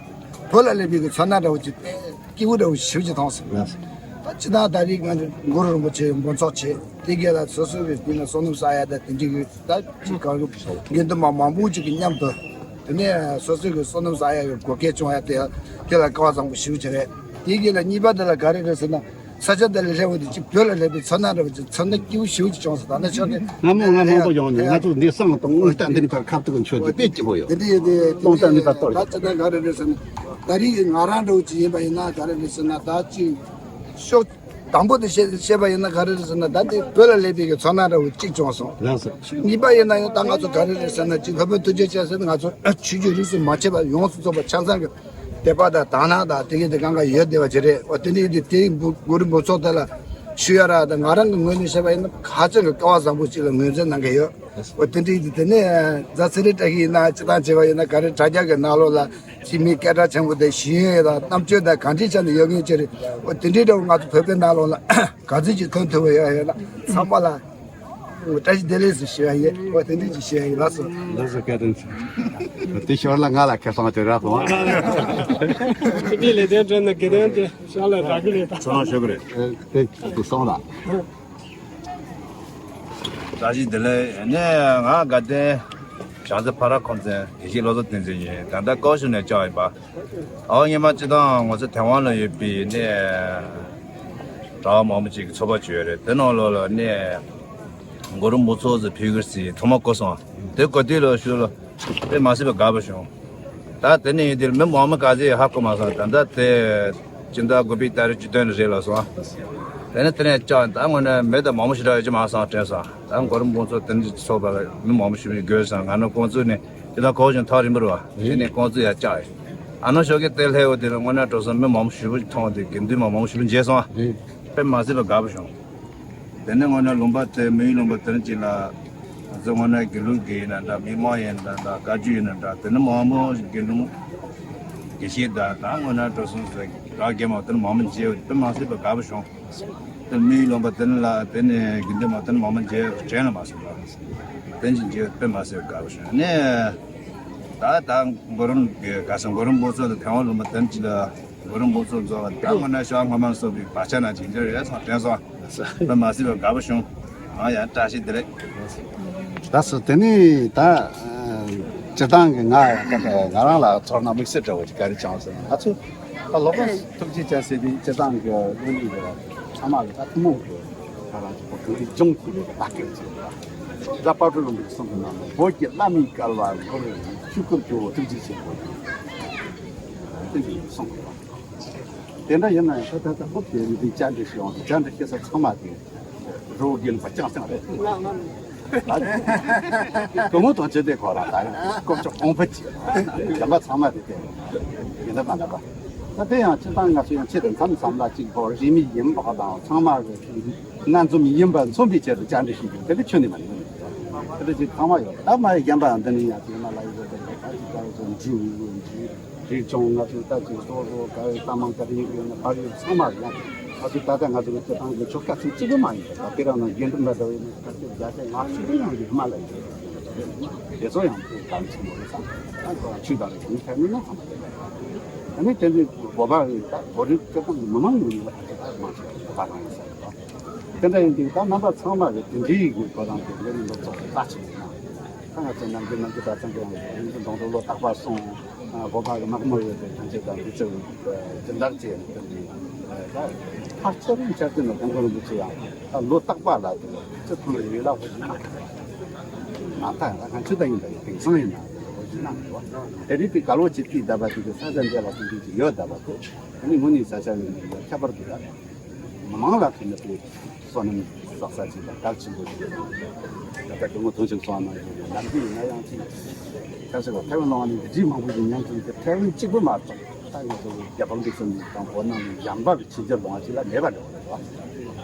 བོད་ལ་སླེབས་པའི་གི་ཚོར་སྣང་འདྲ་བོ་ཅིག་དཔེ་སྐྱིད་པོ་འདྲ་བོ་ཞེ་པོ་ཅིག་མཐོང་སོང་། ལགས་སོ། ད་ཅི་ད་ད་རེས་ང་ཚོ་གུ་རུ་རིན་པོ་ཆེ་འབུམ་ཚོགས་བྱས་དེ་གའི་ལ་སོ་སོ་གི་དེ་ནས་བསོད་ནམས་བསགས་ཡ་དང་དེ་འདྲའི་གི་ད་ཅིག་གང་གི་དགེ་འདུན་མ་མང་པོ་ཅིག་གི་མཉམ་དུ་དེ་ནས་སོ་སོ་གི་བསོད་ནམས་བསགས་ཡ་གི་གོ་སྐལ་བྱུང་ཡ་དེ་དེ་ལ་སྐལ་བ་བཟང་པོ་ཞེ་པོ་ཅིག་རེད། དེ་གའི་ལ་གཉིས་པ་དེ་ལ་ག་རེ་རེད་ཟེར་ན། ས་ཆ་དེ་ལ་སླེབས་འོང་དུས་ཅིག་བོད་ལ་སླེབས་པའི་ཚོར་སྣང་འདྲ་བོ་ཅིག་ཚོར་སྣང་སྐྱིད་པོ་ཞེ་པོ་ཅིག་བྱུང་སོང་། ད་ནི་ཆོག་ནི། སྔ་མོ་སྔ་མོ་པོ་ཡོང་ནས་ང་ཚོ་འདི་བསམ་བློ་གཏོང་། དངུལ་རྟ་འདི་ནི་ཕར་ཁ་ཐུག་གི་མཆོད་དེ་དཔེ་སྐྱིད་པོ་ཡོད། འདི་འདི་ཡོད་དེ་སྟོང་རྟ་འདི་ཕར་གཏོར་ད་ཅི་ད་ག་རེ་རེད་ཟེར་ན། ད་རེས་ཀྱི་ང་རང་འདྲ་བོ་ཅིག་ཡིན་པ་ཡིན་ན་ག་རེ་རེད་ཟེར་ན། ད་ཅིག་ཤོག་དང་པོ་དེ་བཤད་བཤད་པ་ཡིན་ན་ག་རེ་རེད་ཟེར་ན། ད་དེ་བོད་ལ་སླེབས་པའི་གི་ཚོར་སྣང་འདྲ་བོ་གཅིག་བྱུང་སོང་། ལགས་སོ། གཉིས་པ་ཡིན་ན་ཡང་ད་ང་ཚོ་ག་རེ་རེད་ཟེར་ན། གཅིག་སློབ་དཔོན་ཐུགས་རྗེ་ཅན་ཟེར་ན་ང་ཚོ་ཆོས་བརྒྱུད་རིས་སུ་མ་ཆད་པ་ཡོངས་སུ་རྫོགས་པ་ཆ་ཚང་གི་དད་པ་དང་དག་སྣང་དང་དེ་གའི་དེ་གང་ག་ཡོད་བསྡད་པ་ཅིག་རེད། འོ་དེ་འདྲ་ཡིན་དུས་དེའི་མགོ་མགོ་རུ་འབུམ་ཚོགས་དེ་ལ་ཞུ་ཡ་ར། ད་ང་རང་གི་ངོས་ནས་བཤད་པ་ཡིན་ན་ཧ་ཅང་གི་སྐལ་བ་བཟང་པོ་ཅིག་ལ་ངོས་འཛིན་གནང་གི་ཡོད། འོ་དེ་འདྲ་ཡིན་དུས་དེ་ནས་རྫ་ཚེ་རིང་བཀྲ་ཤིས་ཡིན་ན་སྤྱིར་བཏང་བྱས་པ་ཡིན་ན་ག་རེ་དྲ་རྒྱ་གི་ནང་ལོགས་ལ་ཅིག་མི་སྐད་གྲགས་ཆེན་པོ་དེ་ཞུ་ཡས་དང་རྣམ་དཔྱོད་དང་གང་ཅིའི་ཆ་ནས་ཡོད་མཁན་ཅིག་རེད། འོ་དེ་འདྲའི་འདྲ་བོ་ང་ཚོ་བོད་པའི་ནང་ལོགས་ལ་ག་ཚོད་ཅིག་ཐོན་ཐུབ་པ་ཡོད་ཡོད་ན་ཚང་མ་ལ་བཀྲ་ཤིས་བདེ་ལེགས་སུ་ཞུ་ཡ་ཡིན། འོ་དེ་འདྲ་ཅིག་ཞུ་ཡ་ཡིན། ལགས་སོ། ལགས་སོ། བཀའ་དྲིན་ཆེ། དེ་ཞོར་ལ་ང་ལ་ཁ་སང་དེ་རག་སོང་། ཁྱེད་ཀྱི་ལས་དོན་སྤྲད་ན་དགེ་རྒན་དེ་ཤག་ལ་རག་གི་རེད་ད། ཚོར་སྣང་ཤོད་གི་རེད། དེ་དེ་སོང་ལ། བཀྲ་ཤིས་བདེ་ལེགས། ནས་ང་དགའ་ལྡན་བྱང་རྩེ་ཕ་ར་ཁོམ་ཚན་དགེ་བཤེས་བློ་བཟང་བསྟན་འཛིན་ཡིན། ད་ལྟ་ཀའོ་ཤུན་ནས་བཅར་ཡིན་པ། ཨའོ་སྔོན་མ་སྤྱིར་བཏང་ང་ཚོ་ཐའེ་ཝན་ལ་ཡོད་པའི་ནས་གྲྭ་བ་མང་པོ་ཅིག་གི་ཚོགས་པ་ཅིག་ཡོད་རེད། དེ་ནང་ལོགས་ལ་ནས་མགོ་རུ་འབུམ་ཚོགས་ཟེར་ཕྲུ་གུ་ཅིག་ཐོག་མ་གོ་སོང་། དེ་གོ་དུས་ལ་ཤུལ་ལ་དཔེ་མ་སྲིད་པའི་དགའ་པོ་བྱུང་། ད་དེ་ནས་ཡིན་དུས་མི་མང་མི་ག་ཚོད་ཧ་གོ་མ་སོང་། ད་ལྟ་དེ་སྤྱི་ཟླ་དགུ་པའི་ཏ་རིག་བཅུ་བདུན་ལ་རེད་ལབ་སོང་། དེ་ནས་དེ་ནས་བཅར། ད་དངོས་གནས་མི་ད་མང་པོ་ཞེ་དྲག་ཡོད་ཀྱི་མ་སོང་དྲན་སོང་། ད་མགོ་རུ་འབུམ་ཚོགས་དེ་འདྲ་ཚོགས་པ་ལ་མི་མང་པོ་ཞེ་པོ་དགོས་སོང་། ང་ནི་ཀོང་ཙུའུ་ནས་དེ་དང་གོ་བཞིན་ཐག་རིང་པོ་རེད་བ། དེ་ནས་ཀོང་ཙུའུ་ཡར་བཅར་ཡིན། ཨ་ནུ་ཞོགས་ཀས་དེ་སླེབས་འོ་དེ་ལ་དངོས་གནས་འགྲོ་སོང་མི་མང་པོ་ཞེ་པོ་མཐོང་། དེ་དགེ་འདུན་མ་མང་པོ་ཞེ་པོ་མཇལ་སོང་། དཔེ་མ་སྲིད་པ་དགའ་པོ་བྱུང་། དེ་ནས་དངོས་གནས་ལུང་པ་དེ་མི་ཡི་ལུང་པ་དེ་ནས་ཅིག་ལ་ང་ཚོ་དངོས་གནས་དགེ་ལུགས་ཀྱི་ཡིན་ན་འདྲ། མི་མང་ཡིན་ན་འདྲ། བཀའ་བརྒྱུད་ཡིན་ན་འདྲ། དེ་ནས་མང་པོ་དགེ་འདུན་དགེ་བཤེས་དང་ད་དངོས་གནས་འགྲོ་སོང་ཟེར་གྲྭ་རྒན་མ་དེ་ནས་མང་པོ་མཇལ། དཔེ་མ་སྲིད་པ་དགའ་པོ་བྱུང་། དེ་མི་ཡི་ལུང་པ་དེ་ནས་ལ་དེ་ནས་དགེ་འདུན་མ་དེ་ནས་མང་པོ་མཇལ་དྲན་ལ་མ་སོང་། དེ་ནས་མཇལ་དཔེ་མ་སྲིད་པ་དགའ་པོ་བྱུང་ནས། ད་ད་མགོ་རུ་ག་ས་མགོ་རུ་འབུམ་ཚོགས་དང་ཐའེ་ཝན་ལུང་པ་དེ་ནས་ཅིག་ལ། མགོ་རུ་འབུམ་ཚོགས་རྫོགས་པ་ད་དངོས་གནས་ཤོག་སྔོན་མ་སོགས་པའི་བར་ཆ་ན་ཇི་འདྲ་རེད་སོང་དྲན་སོང་། དཔེ་མ་སྲིད་པ་དགའ་པོ་བྱུང་། ཨ་ཡ་བཀྲ་ཤིས་བདེ་ལེགས། ད་སུ་དེ་ནས་ད་སྤྱིར་བཏང་གི་ང་ང་རང་ལ་ཚོར་སྣང་དམིགས་བསལ་འདྲ་བོ་ཞིག་ག་རེ་བྱུང་ཟེར་ན། ང་ཚོ་ད་སློབ་དཔོན་ཐུགས་རྗེ་ཅན་ཟེར་དུས་སྤྱིར་བཏང་གི་བློ་གླིང་གི་ཚང་མ་གི་ད་ཐུན་མོང་གི་ང་རང་ཚོ་བོད་ཀྱི་ལྗོངས་ཀྱི་ལས་ཀ་ད་སྐད་ཆ་རེད། རྫ་དཔལ་སྤྲུལ་ལུང་པའི་གསུང་གི་ནང་ལ་བོད་ཀྱི་བླ་མའི་སྐལ་བ་སྒོར་ཆོས་སྐུར་གྱུར་པ་ཐུགས་རྗེ་ཆེན་པོ་དེ་འདྲ་གསུངས་པ་རེད། དེ་འདྲ་ཡིན་ན་ཡང་ད་ད་ལྟ་ཧོབ་དེ་རིགས་དེ་བཅར་འདྲི་ཞུ་ཡོང་དུས་བཅར་འདྲི་ཞུ་ས་ཚང་མ་དེ་རི་བོ་དགེ་ལུགས་པ་རྐྱང་རྐྱང་རེད། སྐུ་ངོ་དང་ཆོས་སྡེ་ཁོ་རང་ད་ཡང་སྐོབ་ཆུ་ཧོང་ཕུ་ཅི་གཞན་པ་ཚང་མ་དེ་དེ་ཡིན་ད་མ་ན་པ། ད་དེ་ཡང་སྤྱིར་བཏང་ང་ཚོ་ཡང་ཆེད་དུ་མཚམས་མཚམས་ལ་གཅིག་པོ་རིས་མེད་ཡིན་པ་དང་ཚང་མ་གི་སྣ་འཛོམས་ཡིན་པ་མཚོན་པའི་ཆེད་དུ་བཅར་འདྲི་ཞུ་རྒྱུ་དེ་འདྲ་ཁྱོན་ནས་མ་ཡིན། དེ་འདྲ་ཅིག་ཚང་མ་ཡོད། ད་མ་ཡི་གཞན་པ་ཡང་འདི་ནས་ཡང་དེ་མ་ལ་ཡི་གེ་དེ་འདྲ་ད་ཅིག་ད་ཡི་གེ་འབྲུ་རིགས་ཆུང་ང་ཚོའི་ལྟ་ཅིག་སོ་སོ་ག་རེ་ལྟ་མང་ག་རེ་ཡིན་གྱི་ཡོད་ན་ཕར་ཡོད་ཚང་མ་རེད། ང་ཚོ་ད་ལྟ་ང་ཚོ་གི་སྤྱི་བཏང་གི་ཆོ་ག་ཚོ་གཅིག་པུ་མ་ཡིན་པ་དེ་རང་ན་དགེ་འདུན་པ་འདྲ་བའི་ནི་ཁ་ཆེ་བརྒྱ་ཆ་ལྔ་བཅུ་ཡང་གི་མ་ལ་ཡིན་དེ་ཚོ་ཡང་དེ་གང་ཆེན་པོ་རེད་བསམ། ད་ཁོ་རང་ཆོས་དང་རེ་གུང་ཁྱེར་ནི་ན་ཚང་མ་རེད། ཨ་ནི་དེ་འདྲའི་བོད་པ་རེད། ད་བོད་རིགས་སྤྱི་བཏང་གི་མི་མང་ཡོད་ནི་ལ་ཁ་ཆེ་ད་མང་ཆེ་བ་བོད་པ་རང་ཡིན་ས་རེད། དེ་འདྲ་ཡིན་དུས་ད་རྣམ་པ་ཚང་མ་གི་དེ་འདྲའི་གི་གོ་རང་དེ་ལས་ནི་ལོ་ཚོགས་ལྟ་ཆེ་ཡིན་ན། ད་ང་ཚོ་ནམ་རྒྱུན་ནམ་རྒྱུན་ད་ཚང་གི་རིང་དུ་གདོང་དུ་ལོ་རྟག་པར་སོང་། བོད་པ་གི་དམག་མི་ཡོད་པའི་ཐམས་ཅད་དང་འདི་ཚོ་སྦྱིན་བདག་བཅས་ནས་ད་ཕལ་ཆེར་འཆར་ཅན་ལ་དེང་གོང་རིན་པོ་ཆེ་ཡང་ད་ལོ་རྟག་པར་ལ་དེ་ཚོ་ཁོང་ལ་ཡོད་ལ་ཧོ་ཅི་ན། ང་ད་ཡང་ད་གང་ཆུ་ད་ཡིན་ད་ཡིན་དེང་སང་ཡིན་ན་ཧོ་ཅི་ན་མི་བ། དེ་རིང་དེ་དཀར་ལོ་ཆེ་ཏི་ད་བ་དེ་གི་ས་ཆ་འདི་ལ་དེ་འདྲ་ཅིག་ཡོད་ད་བ་དེ་ཨ་ནི་དངོས་གནས་ས་ཆ་ཡིན་ན་ཁྱད་པར་དུ་ད་མི་མང་ལ་ཐུག་ན་དེ། བསོད་ནམས་བསགས་ས་ཅིག་དང་གལ་ཆེན་པོ་ཞིག་རེད། ད་ལྟ་སྐུ་ངོ་ཐུགས་ཆེན་གསུང་གནང་ཡོད་ནམ་རྒྱུན་ཡིན་ན་ཡང་ཅིག་ཁ་ཤས་ཀྱིས་ཐའེ་ཝན་ལོང་བ་ནས་འདི་འདྲའི་མང་པོ་ཞིག་མཉམ་འཛོམས་ཀྱི་ཐའེ་ཝན་གཅིག་པུ་མ་གཏོགས་ད་ང་ཚོ་རྒྱ་བོད་འདི་ཚོ་ནས་དང་བོད་ནང་ནས་གཞན་པ་གི་ཕྱི་རྒྱལ་ལོང་བ་ཅིག་ལ་མེད་པ་འདྲ་བོ་རེད་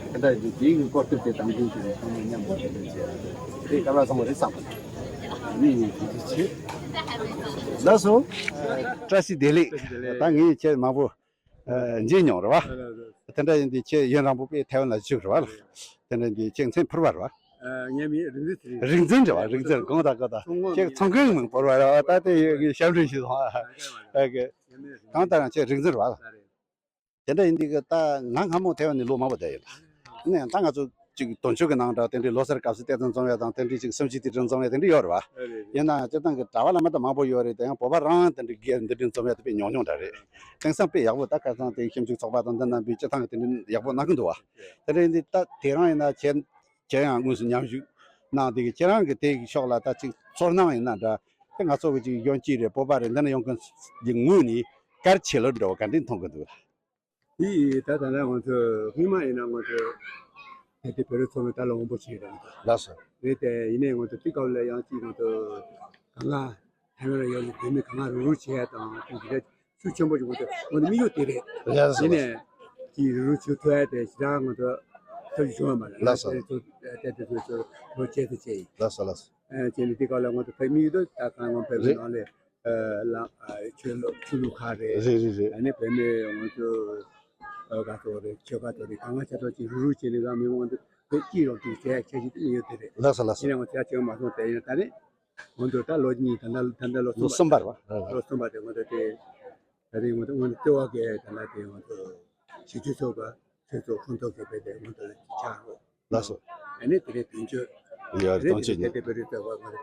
བ། དེ་འདྲ་ཡིན་དུས་དེའི་གི་སྐོར་དེབ་དེ་དང་ལྡན་གྱི་ཚང་མ་མཉམ་དུ་དེ་འདྲ་བྱས་དེ་སྐལ་བ་བཟང་བོ་རེད་བསམ་པ་ནི་ཡིན་གྱི་ཆེ། ལགས་སོ། བཀྲ་ཤིས་བདེ་ལེགས། ད་ངས་ཁྱེད་མང་པོ། ཨ། མཇལ་མྱོང་རེད་བ། ཨ། དེ་འདྲ་ཡིན་དུས་ཁྱེད་ཡུན་རིང་པོ་པའི་ཐའེ་ཝན་ལ་བཞུགས་རེད་བ། དེ་འདྲ་ཡིན་དུས་ཁྱེད་མཚན་ཕུར་པ་རེད་བ། ཨ། ངའི་མིང་རིག་འཛིན་ཚེ་རིང་། རིག་འཛིན་རེད་བ། རིག་འཛིན་གང་ལྟར་གང་ལྟར་ཁྱེད་ཚོང་མཁན་མིང་ཕུར་པ་རེད་བ། ད་དེ་ཡི་གེ་ཞབས་འདྲེན་ཞུས་སོང་ཨ། ཨ། གང་ལྟར་ཡང་ཁྱེད་རིག་འཛིན་རེད་བ། དེ་འདྲ་ཡིན་དུས་གི་ད་ང་སྔ་མོ་ཐའེ་ཝན་ནས་ལོ་མང་པོ་བསྡད་ཡོད་ད། ནས་ད་ང་ཚོ་ཅིག་དུང་ཕྱུར་གྱི་ནང་འདྲ་དེ་འདྲའི་ལོ་སར་སྐབས་སུ་གཏེར་སྟོན་འཛོམས་ཡ་དང་དེ་འདྲའི་ཅིག་གསུམ་བཞི་དེ་འདྲ་འཛོམས་ཡ་དེ་འདྲ་ཡོད་རེད་བ། ཡིན་ནའང་སྤྱིར་བཏང་གི་གྲྭ་པ་བླ་མ་ད་མང་པོ་ཡོད་རེད། དེ་ཡང་བོད་པ་རང་དེ་འདྲའི་སྒེར་འདི་འདྲའི་འཛོམས་ཡ་དེ་དཔེ་ཉུང་ཉུང་འདྲ་རེད། དེང་སང་དཔེ་ཡག་པོ་ད་ཁ་སང་དེ་ཞིབ་འཇུག་ཚོགས་པ་དང་འདི་རྣམ་པས་སྤྱིར་བཏང་གི་དེ་འདྲའི་ཡག་པོ་གནང་གི་འདུག་བ། དེ་འདྲ་ཡིན་དུས་ད་དེ་རང་ཡིན་ན་ཁྱེད་ཁྱེད་ཡང་དངོས་སུ་མཉམ་ཞུགས་གནང་དེ་གི་ཁྱེད་རང་གི་དེ་གི་ཕྱོགས་ལ་ད་ཅིག་ཚོར་སྣང་ཡིན་ན་འདྲ། དེ་ང་ཚོ་གི་ཅིག་གཞོན་སྐྱེས་རེད། བོད་པ་རེད། འདི་ན་ཡོང་མཁན་གྱི་ངོས་ནས་གལ་ཆེ་ལོས་འདྲ་བ་ག་འདྲ་མཐོང་གི་འདུག་ལ། དེ་ད་ད་ལྟ་ང་ཚོ་སྔོན་མ་ཡིན་ན་ང་ཚོ་དེ་དེ་བོད་རིགས་ཚོགས་མི་ད་ལ་དབང་པོ་ཆེ་རེད། ལགས་སོ། རེད་དེ་ཡིན་ནའི་ང་ཚོ་དེ་སྐབས་ལ་ཡང་ཅིག་ང་ཚོ་གང་ག་ཐ་མ་ར་ཡོད་ལ་བོད་མི་གང་ག་རུག་རུག་བྱེད་ཡ་དང་དེ་འདི་འདྲ་ཤུགས་ཆེན་པོ་ཞིག་ང་ཚོ་ང་ཚོ་དམིགས་ཡུལ་དེ་རེད། ལགས་སོ། ཡིན་ནའི་ཅིག་རུག་རུག་བྱེད་ཐུབ་ཡ་དེ་ཞེ་དྲག་ང་ཚོ་ཐབས་ཤེས་བྱུང་བ་མ་རེད། ལགས་སོ། དེ་ཚོ་དེ་དེ་ཚོ་ཚོ་ལོ་བཅད་དུ་བཅད་ཡིན། ལགས་སོ་ལགས་སོ། ཨ་བྱས་ནས་དེ་སྐབས་ལ་ང་ཚོ་བོད་མི་ཡོད་དུས་ད་གང་ང་བོད་མི་རེད། ནང་ལ་ཨ་ལ་ཨ་ཆོས་ལུགས་ཆོས་ལུགས་ཁག་རེད། རེད་རེད་རེད། ཨ་ནི་བོད་མི་ང་ཚོ་ཨ་ག་ཚོད་རེད། ཆོལ་ཁ་ཚོ་རེད། གང་ག་ཆ་ཚང་ཅིག་རུག་རུག་བྱས་ནས་རང་མི་མང་ཚོ་བོད་སྤྱི་ཡོངས་ཀྱི་བྱས་ཁྱད་ཆོས་དེ་ཡོད་དེ་རེད། ལགས་སོ་ལགས་སོ། ཡིན་ན་ང་ཚོ་ཡ་བྱས་མ་སོང་། དེ་ཡིན་ན་ད་རེད་ང་ཚོ་ད་ལོ་གཉིས་ད་ལྟ་ད་ལྟ་ལོ་ལོ་གསུམ་པ་རེད། གསུམ་པ་རེད། ལོ་གསུམ་པ་དེ་ང་ཚོ་དེ་ད་རེས་ང་ཚོ་ང་ཚོ་ལྟེ་བ་གི་ད་ལྟ་དེ་ང་ཚོ་གཞིས་བྱེས་ཚོགས་པ་ཆོས་ཚོགས་ཁོངས་གཏོགས་ཀྱི་བོད་དེ་ང་ཚོ་ལ་ཆགས་རོགས། ལགས་སོ། ཨ་ནི་དེ་རེད་དོན་གཅོད། ཡ་རེད། དོན་གཅོད་དེ་རེད། དེ་བོད་རིགས་ཚོགས་པ་ང་ཚོ་ད་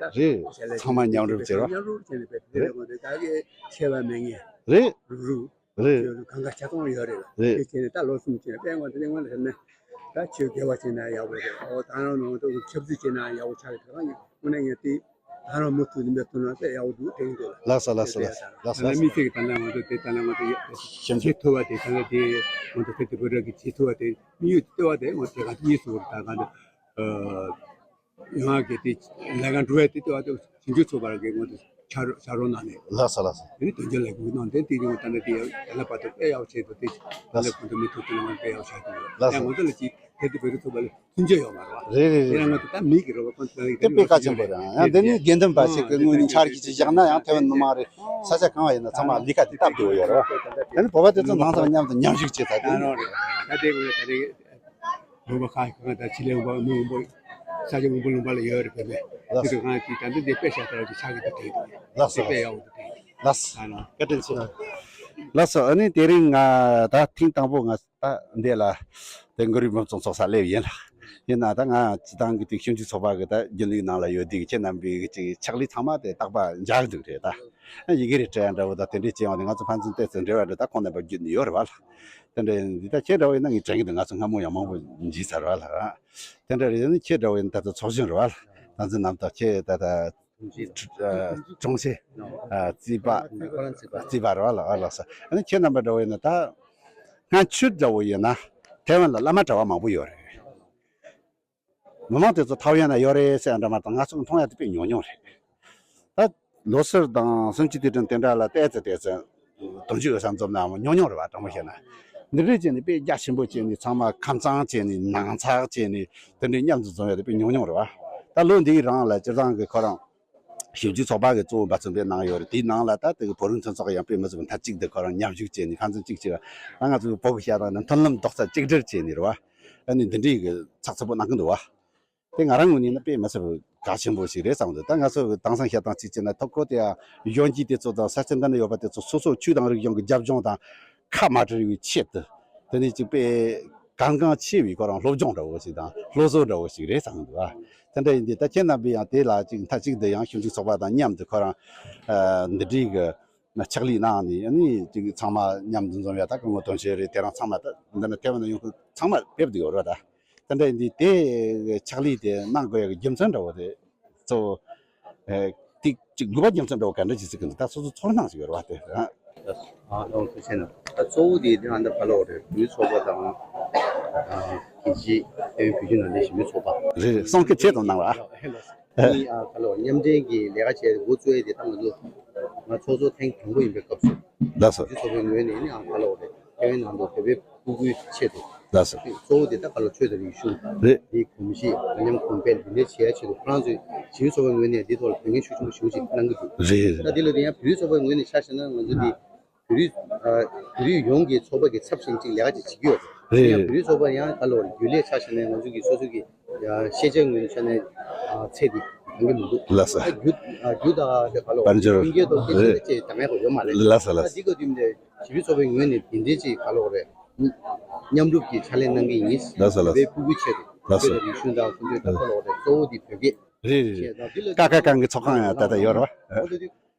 རེད། ཚང་མ་མཉམ་རུབ་བྱས་རོགས། མཉམ་རུབ་བྱས་ནས་བོད་དེ་རེད། ང་ཚོ་ད་གི་ཆད་པ་མེད་ངེས་རེད། རུག་རུག་རེད། གང་ག་ཆ་ཚང་ཡོད་རེད། རེད། དེ་བྱས་ནས་ད་ལོ་གསུམ་བྱས་ནས་དཔེ་ང་ཚོ་ནས་ང་ལ་ཟེར་ན་ད་ཆོས་དགེ་བ་བྱས་ན་ཡག་པོ་རེད། ཨོ་ད་རང་ནང་དུ་ཆབ་སྲིད་བྱས་ན་ཡག་པོ་ཆགས་རེད། ད་རང་ཡིན་དངོས་གནས་ཡིན་དེ་ད་རང་མུ་མཐུད་ནས་མེད་ཐུབ་ན་དཔེ་ཡག་པོ་འདུག་དྲན་གྱི་འདུག་ལགས་སོ་ལགས་སོ་ལགས་སོ། ད་ལྟ་དམིགས་བསལ་གྱི་ད་ལྟ་ང་ཚོ་དེ་ད་ལྟ་ང་ཚོ་ཡ་ཞིབ་འཇུག་བྱེད་ཐུབ་པ་དེ་ད་ལྟ་དེ་ང་ཚོ་དེ་དེ་བོད་རིགས་ཀྱི་བྱེད་ཐུབ་པ་དེ་དམིགས་ཡུལ་ལྟེ་བ་དེ་ང་ཚོ་དེ་ག་དེ་གཉིས་སུ་བོར་ད་ག་འདི་ཡོང་ཡག་གི་དེ་ལས་ཀ་འགྲོ་ཡ་དེ་ལྟེ་བ་དེ་ཞིབ་འཇུག་ཚོགས་པ་གི་ང་ཚོ་ཕྱག་རོགས་ཕྱག་རོགས་གནང་ནས། ལགས་སོ་ལགས་སོ། དེ་ནི་དོན་འཁྱོལ་ལས་འགུལ་གནང་དེ་དེ་རིང་ད་ལྟ་དེ་ད་ལྟ་བར་དུ་དཔེ་ཡག་པོ་བྱས་འདུག་དེ་ད་ལྟ་བར་དུ་མི་ཐུག་དེ་ལ་ང་དཔེ་ཡག་པོ་ཆགས་འདུག་ལགས་སོ། ཡང་ང་ཚོ་ལ་ཅིག་དེ་དེ་བོད་རིགས་ཚོགས་པ་ལ་མཐུན་རྐྱེན་ཡོད་མ་རེད་བ། རེད་རེད་རེད། དེ་ལ་ང་ཚོ་ད་མི་གི་རོགས་པ་ཕན་ཚུན་དེ་དཔེ་དཀའ་ཆེན་པོ་རེད། ཡང་དེ་ནི་དགེ་འདུན་པ་ཞིག་གི་ངོས་ནས་འཆར་གཞི་ཅིག་བཞག་ན་ཡང་ཐེ་ཝན་མི་མང་རེད། ས་ཆ་གང་བ་ཡིན་ན་ཚང་མ་ལས་ཀ་དེ་སྟབས་བདེ་བོ་ཡོད་རེད་བ། དེ་ནི་བོད་པ་དེ་ཚོ་ནང་ཚང་མཉམ་དུ་མཉམ་ཞུགས་བྱེད་ཐུབ་དེ། ད་དེ་ངོས་ད་རེས་བོད་པ་ཁག་ཁག་དང་ཕྱི་ལས་འོང་བ་མི་འོང་བ་ས་ཆ་འོང་བ་ལུང་པ་ལ་ཡོད་རེད། བོད་པའི་ལགས་དེ་སོ། གང་གི་ད་འདི་འདི་དཔེ་ཤ་སྟག་གི་ཆགས་ཀྱི་འདུག་དྲན་འདུག་ལགས་སོ། དཔེ་ཡག་པོ་འདུག་དྲན། ལགས་སོ། ཨ་ནི་བཀའ་དྲིན་ཆེ། ལགས་སོ། ཨ་ནི་དེ་རིང་ང་ད་ཐེངས་དང་པོ་ང་ད་འདི་ལ་དེ་མགོ་རིལ་འབུམ་ཚོགས་ཚོགས་ས་སླེབས་ཡིན་ལ། ཡིན་ན་ད་ང་སྤྱི་བཏང་གི་དེ་ཞིབ་འཇུག་ཚོགས་པ་གི་ད་རྒྱུན་ལས་ནང་ལ་ཡོད་དུས་ཁྱེད་རྣམ་པའི་ཅིག་ཕྱག་ལས་ཚང་མ་དེ་རྟག་པར་མཇལ་འདུག་རེད་ད། ཡི་གེ་རེ་སྤྲད་ཡ་འདྲ་བོ་དང་དེ་འདྲས་བྱས་ཡོང་དུས་ང་ཚོ་ཕན་ཚུན་ཏོག་ཙམ་འབྲེལ་བ་འདྲ་ད་ཁོང་རྣམ་པ་བརྒྱུད་ནས་ཡོད་རེད་བ་ལ། དེ་འདྲ་ཡིན་དུས་ད་ཁྱེད་འདྲ་བོ་ཡིན་ན་ངས་དྲན་གི་འདུག་ང་ཚོ་སྔ་མོ་ཡང་མང་པོ་མཇལ་ཚར་བ་ལ། དེ་འདྲ་རེད། ཡིན་ན་ཁྱེད་འདྲ་བོ་ཡིན་ད་ལྟ་ཚོགས་གཞོན་རེད་བ་ལ། ད་ཚོད་ནམ་ད་ཁྱེད་ད་ད་ཀྲུང་ཕྱེད། ཨ་ཀྲུང་ཕྱེད། ཨ་རྩིས་པ། ཁོ་རང་རྩིས་པ། རྩིས་པ་རེད་བ་ལ། ཨ་ལགས་སོ། ཨ་ནི་ཁྱེད་རྣམ་པ་འདྲ་བོ་ཡིན་ན་ད་སྔ་ཕྱི་འདྲ་བོ་ཡིན་ན་ཐའེ་ཝན་ལ་བླ་མ་གྲྭ་པ་མང་པོ་ཡོད་རེད། མི་མང་དེ་ཚོ་ཐའེ་ཝན་ན་ཡོད་རེད་ཟེར་ཡ་འདྲ་མ་གཏོགས་ང་ཚོ་མཐོང་ཡ་དེ་དཔེ་ཉུང་ཉུང་རེད། ད་ལོ་སར་དང་གསུམ་བཅུའི་དུས་དྲན་དེ་འདྲ་ལ་བལྟས་ཚེ་བལྟས་ཚེ་དོན་གཅོད་འོད་ཟེར་འཛོམས་ནའང་ཉུང་ཉུང་རེད་བ། དྲང་པོ་བཤད་ན། འདི་འདྲས་བྱས་ནས་དཔེ་རྒྱ་ཆེན་པོ་བྱས་ནས་ཚང་མ་ཁམས་གཙང་བྱས་ནས་ནང་ཚགས་བྱས་ནས་དེ་འདྲས་མཉམ་དུ་འཛོམས་ཡ་དེ་དཔེ་ཉུང་ཉུང་རེད་བ། ད་ལོ་འདིའི་རིང་ལ་སྤྱིར་བཏང་གི་ཁོ་རང་ཞིབ་འཇུག་ཚོགས་པ་གི་གཙོ་བོ་འབད་བརྩོན་དཔེ་གནང་ཡོད་རེད། དེའི་ནང་ལ་ད་དེ་གི་བོད་རིགས་མཐུན་ཚོགས་ཀྱི་ཡང་དཔེ་མི་སྲིད་པ་མཐའ་གཅིག་ཏུ་ཁོ་རང་མཉམ་ཞུགས་བྱས་ནས་ཕན་ཚུན་གཅིག་གཅིག་ལ་ང་ཚོ་བོད་ཀྱི་བཤད་སྟངས་ནི་མཐུན་ལམ་རྡོག་རྩ་གཅིག་སྒྲིལ་བྱས་ནས་རེད་བ། ཨ་ནི་འདི་འདྲའི་གི་ཚགས་ཚུད་པོ་གནང་གི་འདུག་བ། དེ་ང་རང་ངོས་ནས་ནི་དཔེ་མི་སྲིད་པའི་གལ་ཆེན་པོ་ཞིག་རེད་བསམ་འདུག་ད་ང་ཚོ་གི་དེང་སང་བཤད་སྟངས་གཅིག་བྱས་ན་ཐོབ་ཁོ་དེ་ཡང་གཞོན་སྐྱེས་དེ་ཚོ་དང་ས་ཆ་འདི་ན་ཡོད་པ་དེ་ཚོ་སོ་སོ་ཆོས་དང་རིག་གཞུང་གི་རྒྱབ་ལྗོངས་དང་ཁ་མ་བྲལ་བའི་ཆེད་དུ་དེ་ནས་ཅིག་དཔེ་གལ་འགངས་ཆེ་བའི་ཁོ་རང་སློབ་སྦྱོང་འདྲ་བོ་ཞིག་དང་སློབ་གསོ་འདྲ་བོ་ཞིག་རེད་བསམ་འདུག་ཨ། དེ་འདྲ་ཡིན་དུས་ད་ཁྱེད་རྣམ་པས་ཡང་དེ་ལ་ཅིག་མཐའ་གཅིག་ཏུ་ཡང་ཞིབ་འཇུག་ཚོགས་པ་དང་མཉམ་དུ་ཁོ་རང་ཨ་འདི་འདྲའི་གི་ཕྱག་ལས་གནང་ནས་ཨ་ནི་ཅིག་ཚང་མ་མཉམ་དུ་འཛོམས་ཡ་ད་སྐུ་ངོ་དོན་གཅོད་རེད། དེ་རང་ཚང་མ་ད་འདི་ན་ཐའེ་ཝན་ན་ཡོང་ཁུལ་ཚང་མ་ཕེབས་བསྡད་ཡོད་རེད་ད། དེ་འདྲ་ཡིན་དུས་དེ་ཕྱག་ལས་དེ་གནང་དགོས་ཡ་གི་རྒྱུ་མཚན་འདྲ་བོ་དེ་གཙོ་བོ་ཨེ་ཏིག་ཅིག་དགོས་པ་རྒྱུ་མཚན་འདྲ་བོ་ག་འདྲ་ཅིག་གཟིགས་ཀྱི་འདུག་ད་སོ་སོ་ཚོར་སྣང་ཞིག་ཡོད་རེད་བ་དེ། ཨ་ཨ་ཨ་ཐུགས་རྗེ་ཆེ་གནང་། ད་གཙོ་བོ་དེ་དེ་ཨ་འདྲ་ག་ལ་བ་རེད། བོད་ཚོགས་པ་དང་ཨ་རྒྱལ་སྤྱིའི་ཨེ་བོད་བརྒྱུད་ནང་བསྟན་ཞིབ་འཇུག་ཚོགས་པ་རེད་རེད། གསུང་སྐད་ཆེ་ཙམ་གནང་རོགས་ཨ། ཨ་ནི་ཨ་ག་ལ་བ་མཉམ་འབྲེལ་གྱི་ལས་ཀ་བྱས་འགོ་བཙུགས་ཡས་དེ་ད་ང་ཚོ་ང་ཚོགས་གཙོ་ཐེངས་དང་པོ་ཡིན་པའི་སྐབས་སུ། ལགས་སོ། བོད་ཚོགས་པའི་ངོས་ནས་ནི་ཨ་ག་ལ་བ་རེད། ཐའེ་ཝན་ནང་དུ་བོད་པའི་ཕྲུ་གུའི་ཆེད་དུ། ལགས་སོ། གཙོ་བོ་དེ་ད་ག་ལ་ཆོས་དང་རིག་གཞུང་། རེད། དེའི་གོམས་གཤིས་ཉམས་གོང་འཕེལ་འདི་འདྲའི་བྱེད་ཡ་ཆེད་དུ་ཁོ་རང་ཚོས་ཞིབ་འཇུག་ཚོགས་པའི་ངོས་ནས་འདི་ཐོག་ལ་དོན་གཉེར་ཤུགས་ཆེན་པོ་ཞེ་པོ་ཅིག་གནང་གི་འདུག་རེད་རེད། ད་འདི་ལ་དེ་ཡང་བོད་རིགས་ཚོགས་པའི་ངོས་ནས་ཆ་བཞག་ན་ང་ཚོ་འདི་བོད་རིགས་ཨ་བོད་རིགས་ཡོངས་ཀྱི་ཚོགས་པ་གི་ཚབ་བྱས་ཅིག་ལས་ཀ་ཅིག་བྱེད་ཀྱི་ཡོད་རེད། རེད་ཡང་རེད། བོད་རིགས་ཚོགས་པ་ཡང་ག་ལ་བ་རེད། རྒྱུན་ལས་ཆ་བཞག་ན་ང་ཚོ་གི་སོ་སོ་གི་ཡང་ཤེས་བྱའི་ངོས་ནས་ཆ་ནས་ཨ་ཚད་འདི་འདང་གི་མི་འདུག་ལགས་སོ། ཨ་རྒྱུ་ཨ་རྒྱུ་དང་དེ་ག་ལ་བ་རེད། དཔལ་འབྱོར་ཀུན་སྐྱེལ་ཐོག་སྐད་ཆ་རེད། དེ་ཅེས་དྲང་ཡག་གོ་ཡོད་མ་རེད། ལགས་སོ་ལགས་ཨ་སོ། འདི་ག་དུས་ནས་ཞིབ་འཇུག་ཚོགས་པའི་ངོས་ནས་དེ་འདྲའི་ཅིག་ག་ལ་བ་རེད། མཉམ་རུབ་ཀྱི་ཕྱག་ལས་གནང་གི་ཡིན། ལགས་སོ་ལགས་སོ། བོད་པའི་ཕྲུ་གུའི་ཆེད་དུ། ལགས་སོ། བོད་དང་རིག་གཞུང་དང་ཁོང་ཚོའི་ད་ལགས་སོ། ག་ལ་བ་རེད། གཙོ་བོ་འདི་བོད་སྐད། རེད་རེད། ཀ་ཁ་གང་གི་ཚོགས་ཁང་ཡང་ད་ལྟ་ཡོད་རེད་བ། ཨ། ཨོ་དེ་དུས་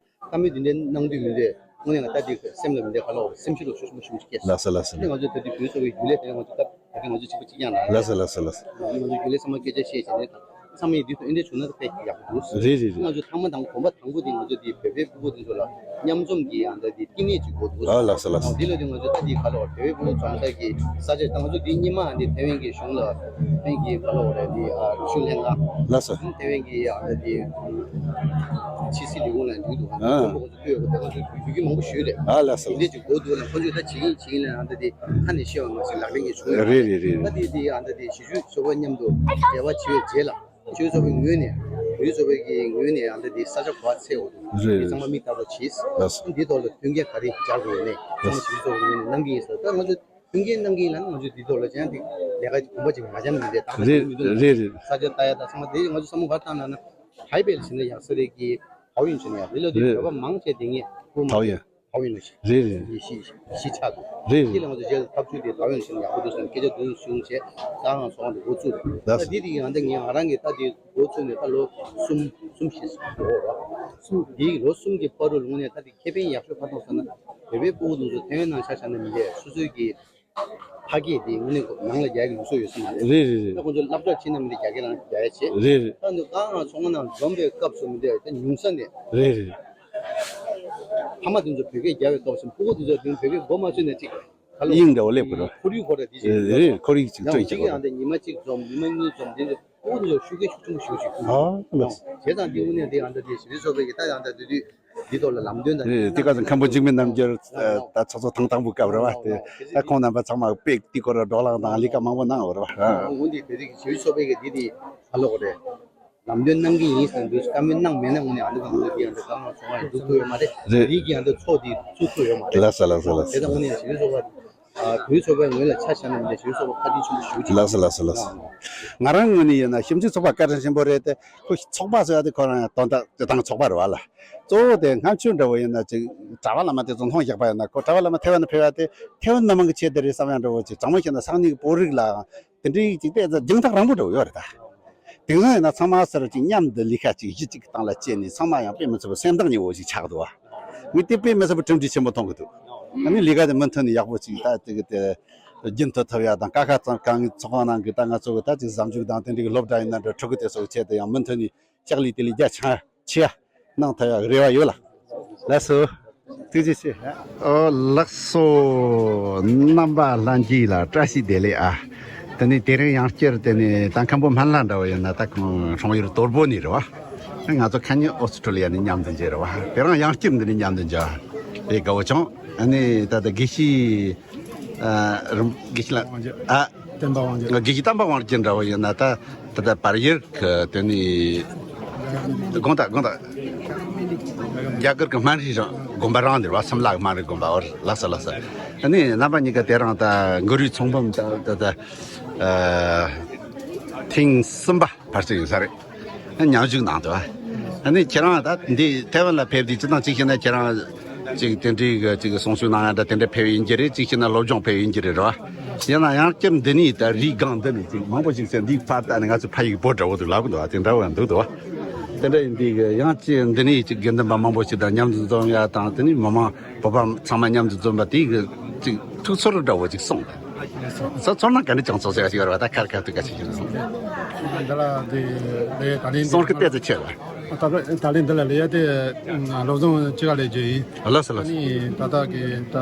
བཀའ་མོལ་འདི་འདྲའི་གནང་དུས་མི་འདོད། དངོས་གནས་ང་ད་དེ་སེམས་ལ་མི་འདོད་ག་ལ་བ་སེམས་ཤུགས་ལ་ཤུགས་ཆེན་པོ་ཞེ་པོ་ཅིག་སྐྱེས་སོང་། ལགས་སོ་ལགས་སོ། ཨ་ནི་ང་ཚོས་ད་དུས་བོད་ཚོགས་པའི་རྒྱུན་ལས་དེ་ང་ཚོ་སྐབས་ད་དུས་ང་ཚོ་གཅིག་པ་གཅིག་རྐྱང་རང་རེད། ལགས་སོ་ལགས་སོ་ལགས་སོ། ཨ་ནི་ང་ཚོ་རྒྱུན་ལས་ཚང་མ་སྐད་ཆ་བཤད་བྱས་ནས་ད་ ཚང་མས་འདི་ཚོ་འདི་འདྲ་བྱུང་ན་དཔེ་ཡག་པོ་འདུག་རེད་རེད་རེད། ང་ཚོ་ཐང་མ་དང་གོམ་པ་དང་པོ་དེ་ང་ཚོ་དེ་བོད་པའི་སྤུ་གུ་དེ་ཚོ་ལ་མཉམ་འཛོམས་ཀྱི་ཡང་ད་དེ་བསྟི་གནས་ཅིག་དགོས་འདུག་ཨ་ལགས་སོ་ལགས་སོ། འདི་ལ་དེ་ང་ཚོ་ད་དེ་ག་ལ་བ་བོད་པའི་སྤུ་གུ་རྫོང་ས་ཀྱི་ས་ཆ་ད་ང་ཚོ་དེ་སྔོན་མ་དེ་ཐེ་ཝན་གྱི་གཞུང་ལ་ཐེ་ཝན་གྱི་ག་ལ་བ་རེད་དེ་ཨ་རི་ཤུ་ལྷན་ཁང་ལགས་སོ། ཐེ་ཝན་གྱི་ཡང་ད་དེ་ཕྱི་སྲིད་ལས་ཁུངས་ལ་འདུག་འདུག་ཨ། ཁོང་པོ་ཚོ་ལྟོས་དགོས་ད་ང་ཚོ་བརྒྱུད་རྒྱུ་མང་པོ་ཞུས་རེད། ཨ་ལགས་སོ། དེ་འདྲས་ཅིག་དགོས་འདུག་ལ་ཁོང་ཚོས་ད་བྱེད་ཀྱིན་བྱེད་ཀྱིན་ལ་ཡང་ད་དེ་ཁ་ནས་བཤད་པ་མ་ཟད་ལག་ལེན་གྱི་བྱུང་ཡོད་རེད་རེད་རེད། ད་དེ་དེ་ཡང་ད་དེ་གཞིས་བྱེས་ཚོགས་པ་མཉམ་དུ་འབྲེལ་བ་བྱས་པའི་རྗེས་ལ་གཞིས་བྱེས་ཚོགས་པའི་ངོས་ནས་གཞིས་བྱེས་ཚོགས་པའི་གི་ངོས་ནས་ཡང་ད་དེ་ས་ཆ་ག་པར་འཚོལ་དགོས་འདུག་རེད་དེ་རེད། ཚང་མ་མིག་ལྟ་རོགས་བྱས། ལགས་སོ། འདིའི་ཐོག་ལ་མཐུན་རྐྱེན་ག་རེ་སྦྱར་དགོས་ཡོད་མེད་ཚང་མ་གཞིས་བྱེས་ཚོགས་པའི་ངོས་ནས་གནང་གི་ཡིན་ཟེར། ད་ང་ཚོ་མཐུན་རྐྱེན་གནང་གི་ཡིན་ལ་ང་ཚོས་འདིའི་ཐོག་ལ་ཅང་དེ་ལས་ཀ་གོམ་པ་ཅིག་མ་འཆམ་མི་འདུག་ད་ལྟ་རེད་མི་འདུག་རེད་རེད། ས་ཆ་ལྟ་ཡ་ད་ཚང་མ་དེ་ང་ཚོ་བསམ་བློ་ག་རེ་བཏང་ན་ན། ཐའེ་པེ་ལ་ཕྱིན་ན་ཡག་ས་རེད་ཀྱི་ཧའོ་ཡུན་ཕྱིན་ན་ཡག་རེད་ལ་དེ་རེད། བོད་པ་མང་ཆེ་དེ་ངས་ཧུ་མ་ཐའོ་ཡུན། ཧའོ་ཡུན་ལ་ཕྱིན། རེད་རེད། ཡེ་ཤི་ཤི་ཆགས་འདུག་རེད་རེད། དེ་ལ་ང་ཚོ་རྗེས་ལ་ཐབས་ཇུས་དེ་ཐའོ་ཡུན་ཕྱིན་ན་ཡག་པོ་འདུག་ཟེར་ནས་སྐད་ཆ་དུ་བྱུང་བྱས་ད་ང་ཚོ་ང་དེ་འགོ་བཙུགས་རེད། ད་ལགས་སོ། དེ་དེ་ཡང་ད་ངས་ང་རང་གིས་ད་དེ་འགོ་བཙུགས་ནས་ད་ལོ་གསུམ་གསུམ་བཞི་ཡོད་རེད། གསུམ་དེ་ལོ་གསུམ་གྱི་བར་དུ་ལོངས་ནས་ད་དེ་ཁེ་ཕན་ཡག་ཤོས་ག་རེ་མཐོང་ཟེར་ན་བོད་པའི་སྤུ་གུ་དེ་ཚོ་ཐའེ་ཝན་ནང་ཆ་བཞག་ན་མི་འདྲ་སོ་སོའི་གི་ཕ་སྐད་དེ་དངོས་གནས་ཁོ་ནང་ལ་རྒྱ་གི་ལུགས་སྲོལ་ཡོད་ས་མ་རེད། རེད་རེད་རེད། ད་ཁོང་ཚོ་སློབ་གྲྭ་ཕྱིན་ན་མི་འདི་རྒྱ་སྐད་ནང་རྒྱག་ཡ་བྱེད། རེད་རེད། ད་འདི་ཀ་ང་ཚོ་ང་ནང་འཛོམས་པའི་སྐབས་སུ་མི་འདི་ད་ཉུང་ས་ནས། རེད་རེད། ཕ་མ་དེ་ཚོ་བོད་སྐད་རྒྱག་པའི་ཐོག་ཕྱིན་ཕྲུ་གུ་དེ་ཚོ་དེ་བོད་སྐད་གོ་མ་ཚོད་ནས་ཅིག་ཁ་ལོ་དབྱིངས་འདྲ་བོ་སླེབས་དགོས་རེད། ཁོར་ཡུག་ཁོ་ར་དེ་ཅིག་རེད་རེད། ཁོར་ཡུག་ཅིག་ཡང་སྤྲོད་ཅིག་ཡག་ཡང་དེ་ཉི་མ་གཅིག་འཛོམས་ཉི་མ་གཉིས་འཛོམས་དེ་ཚོ་ཕྲུ་གུ་དེ་ཚོ་ཤུགས་རྐྱེན་ཤུགས་ཆེན་པོ་ཞེ་པོ་ཅིག་ཕུལ། ཨ་ལགས། བྱས་ཙང་དེ་དངོས་གནས་དེ་ཡང་ད་དེ་ཞི་བདེ་ཚོགས་པའི་གི་ད་ཡང་ད་དེ་དུས། འདི་ཐོག་ལ་ལམ་སྟོན་དང་། རེད། དེ་ག་ཚོད་མཁན་པོ་འཇིགས་མེད་རྣམ་རྒྱལ་ད་ཚོགས་གཙོ་ཐེངས་དང་པོ་སྐབས་རེད་བ། དེ་ད་ཁོང་རྣམ་པ་ཚང་མ་དཔེ་དེ་སྐོར་ལ་བགྲོ་གླེང་དང་ལས་ཀ་མང་པོ་གནང་ཡོད་རེད་བ། འོན་ཏེ་དེ་རིགས་ཞུ་ཆོག་པའི་གི་འདི་དེ་ཧ་ལོག་རེད། ལམ་སྟོན་གནང་གི་ཡིན་ཟེར་འདུག་བཀའ་མོལ་གནང་མེད་ན་དངོས་གནས་ཨ་ནི་གང་འདུག་དེ་ཡང་འདི་གང་ཚོང་བ་འདུག་ཐུབ་ཡོད་མ་རེད། རེད། འདི་གི་ཡང་འདི་ཚོགས་འདི་བཙུགས་ཐུབ་ཡོད་མ་རེད། ལགས་སོ་ལགས་སོ་ལགས་སོ། དེ་ད་དངོས་གནས་ཞི་བདེ་ཚོགས་པ། ཨ་བོད་ཚོགས་པའི་ངོས་ལ་ཆ་བཞག་ན་མི་འདྲ་ཞིག་ཚོགས་པ་བཀའ་དྲིན་ཆེན་པོ་ཞུ་ཅིག་ལགས་སོ་ལགས་སོ་ལགས་སོ། ང་རང་ངོས་ནས་ཡིན་ན་ཞིབ་འཇུག་ཚོགས་པ་བཀའ་དྲིན་ཆེན་པོ་རེད་དེ་ཁོ་ཚོགས་པ་ཟེར་བ་དེ་ཁོ་རང་ཡང་དོན་དག་དེ་དང་ཚོགས་པ་རེད་བ་ལ། གཙོ་བོ་དེ་སྔ་ཕྱི་འདྲ་བོ་ཡིན་ན་ཅིག་གྲྭ་པ་བླ་མ་དེ་ཚོ་ལྷོང་བཞག་པ་ཡིན་ན་ཁོ་གྲྭ་པ་བླ་མ་ཐེ་ཝན་ནས་ཕེབས་པ་དེ་ཐེ་ཝན་མི་མང་གི་ཆེད་དུ་རེད་བསམ་ཡང་འདྲ་བོ་ཅིག་དྲང་མོ་བཤད་ན་སང་ཉིན་གྱི་བོད་རིགས་ལའང་དེ་འདྲའི་ཅིག་དཔེ་རྒྱང་ཐག་རིང་པོ་འདྲ་བོ་ཡོད་རེད་ད། དེང་སང་ཡིན་ན་ཚང་མ་སར་ཅིག་མཉམ་དུ་ལས་ཀ་ཅིག་གཞི་གཅིག་གི་སྟེང་ལ་བྱས་ནས་ཚང་མ་ཡང་དཔེ་མི་སྲིད་པའི་སེམས་ཐག་ཉེ་བོ་ཞིག་ཆགས་འདུག་བ། ངས་དེ་དཔེ་མི་སྲིད་པའི་གྲུབ་འབྲས་ཆེན་པོ་མཐོང་གི་འདུག་ཨ་ནི་ལས་ཀ་དེ་མུ་མཐུད་ནས་ཡག་པོ་ཅིག་ད་དེ་གི་དེ་རྒྱུན་མཐུད་ཐུབ་ཡ་དང་ཀ་ཁ་ཚང་གང་ཚོགས་ཁང་ནང་གི་ད་ང་ཚོ་གི་ད་ཅིག་གཟའ་མཇུག་དང་དེ་འདྲའི་གི་སློབ་གྲྭ་ཡིན་ན་འདྲ་ཕྲུ་གུ་དེ་ཚོ་གི་ཆེད་དུ་ཡང་མུ་མཐུད་ནས་ལྕགས་ལས་དེ་ལས་རྒྱ་ཆེ་ཆེ་ཡ་གནང་ཐུབ་ཡ་གི་རེ་བ་ཡོད་ལ། ལགས་སོ། ཐུགས་རྗེ་ཆེ། ཨོ་ལགས་སོ། རྣམ་པ་ལྷན་རྒྱས་ལ་བཀྲ་ཤིས་བདེ་ལེགས་ཨ། དེ་ནས་དེ་རིང་ཡང་བསྐྱར་དེ་ནས་ད་མཁན་པོ་སྨན་ལྷ་འདྲ་བོ་ཡིན་ན་ད་ཁོང་ཁྲོམ་ཡུལ་དོལ་པོ་ནས་རེད་བ། ང་ཚོ་ཁ་ཉིན་ཨོ་སི་ཁྲུ་ལི་ཡ་ནས་མཉམ་དུ་མཇལ་རེད་བ། དེ་རིང་ཡང་བསྐྱར་འདི་ནས་མཉམ་དུ་མཇལ་བ་དཔེ་དགའ་བོ་བྱུང་། ཨ་ནི་ད་ལྟ་དགེ་བཤེས་ཨ་རིམ་དགེ་བཤེས་ལགས་ཨ། བསྟན་པ་དབང་རྒྱལ། དགེ་བཤེས་བསྟན་པ་དབང་རྒྱལ་འདྲ་བོ་ཡིན་ན་ད་ད་ལྟ་བར་ཡུལ་གི་དེ་ནི་དགོངས་དག་དགོངས་དག་རྒྱ་གར་གི་སྨན་རིའི་རང་དགོན་པ་རང་འདིར་བ་སིམ་ལ་གི་སྨན་རིའི་དགོན་པ་བར་ལགས་སོ་ལགས་སོ། ཨ་ནི་རྣམ་པ་གཉིས་ཀ་དེ་རིང་ད་གུ་རུའི་ཚོགས་འབུམ་ད་ད་ད་ཨ་ཐེངས་གསུམ་པ་བར་ཆད་ཡིན་ས་རེད། མཉམ་ཞུགས་གནང་འདུག་ཨ་ནི་ཁྱེད་རང་ད་འདི་ཐའེ་ཝན་ལ་ཕེབས་དུས་སྤྱི་བཏང་གཅིག་བཤད་ན་ཁྱེད་རང་ཅིག་དེ་འདྲའི་གི་ཅིག་གསུང་ཆོས་གནང་ཡ་འདྲ་དེ་འདྲ་ཕེབས་ཡིན་གྱི་རེད། གཅིག་བཤད་ན་སློབ་སྦྱོང་ཕེབས་ཡིན་གྱི་རེད་རོ། ཡིན་ན་ཡང་བསྐྱར་འདི་ནས་ད་རིའི་སྒང་འདི་ནས་ཅིག་མང་པོ་ཞིག་ཟེར་འདིའི་ཕར་ལྟ་ནས་ང་ཚོ་ཕ་ཡུལ་བོད་འདྲ་བོ་འདུག་ལབ་གི་འདུག་ཨ། དེ་འདྲ་བོ་འདུག་འདུག་ཨ། དེ་འདྲ་ཡིན་དུས་གི་ཡང་ཅིག་འདི་ནས་ཅིག་དགེ་འདུན་པ་མང་པོ་ཞིག་དང་མཉམ་དུ་འཛོམས་ཡ་དང་དེ་ནས་མི་མང་བོད་པ་ཚང་མ་མཉམ་དུ་འཛོམས་པ་དེ་གི་ཅིག་ཐུགས་ཚོར་འདྲ་བོ་ཅིག་གསུངས། ཚོ་ཚོར་སྣང་ག་འདྲ་ཅང་ཚོགས་ས་ཡ་ཞིག་ཡོད་རེད་བ། ད་ཁར་ཁ་ཐུག་ག་ཞིག་ཡོད་རེད་སོང་། འདི་ལ་དེ་ལས་ད་ལན་སོང་གི་ཏེ་ཙི་ཆེ་བ། ད་ད་ལན་འདི་ལ་ལས་ཡ་དེ་སློབ་སྦྱོང་ཅི་ག་ལས་རྒྱུ་ཡིན། ལགས་སོ་ལགས་སོ། ཨ་ནི་ད་ལྟ་གི་ད་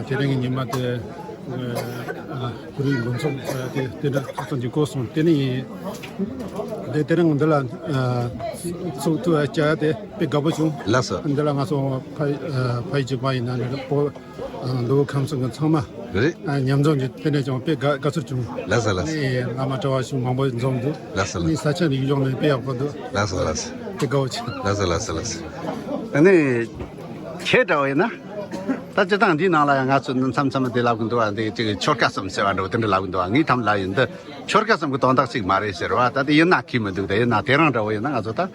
དེ་རིང་གི་ཉི་མ་དེ་ཁོ་རའི་འདུ་ཚོགས་དེ་དེ་འདྲ་ཚོགས་ཚོགས་ཀྱི་སྐོར་སོང་དེ་ནི་དེ་དེ་རིང་འདི་ལ་ཚོགས་ཐུབ་བྱ་ཡ་དེ་དཔེ་དགའ་པོ་བྱུང་། ལགས་སོ། འདི་ལ་ང་ཚོ་ཕ་ཕ་ཡི་གཅིག་པ་ཡིན་ན་ནི་པོ། མདོ་དབུས་ཁམས་གསུམ་གྱི་ཚང་མ་རེད། མཉམ་འཛོམས་ཀྱི་དེ་འདྲ་ཀྱང་དཔེ་དགའ་དགའ་ཚོར་བྱུང་། ལགས་སོ་ལགས་སོ། ནི་བླ་མ་གྲྭ་བ་ཞིག་མང་པོ་འཛོམས་འདུག་ལགས་སོ་ལགས་ནི་ས་ཆ་འདི་ཡུལ་ལྗོངས་ནས་དཔེ་ཡག་པོ་འདུག་ལགས་སོ་ལགས་སོ། དཔེ་དགའ་བོ་བྱུང་། ལགས་སོ་ལགས་སོ་ལགས་སོ། ཨ་ནི་ཁྱེད་འདྲ་བོ་ཡིན་ན། ད་སྤྱིར་བཏང་འདིའི་ནང་ལ་ཡང་ང་ཚོ་མཚམས་མཚམས་དེ་ལབ་གི་འདུག་བ། འདི་ཅིག་ཆོལ་ཁ་གསུམ་ཟེར་བ་འདྲ་བོ་དེ་འདྲ་ལབ་གི་འདུག་བ། ངའི་ཐམ་ལ་ཡིན་འདི་ཆོལ་ཁ་གསུམ་གྱི་དོན་དག་ཅིག་མ་རེད་ཟེར་བ། ད་དེ་ཡིན་ན་ཁྱད་མི་འདུག་ད་ཡིན་ན་དེ་རིང་འདྲ་བོ་ཡིན་ན་ང་ཚོ་ད།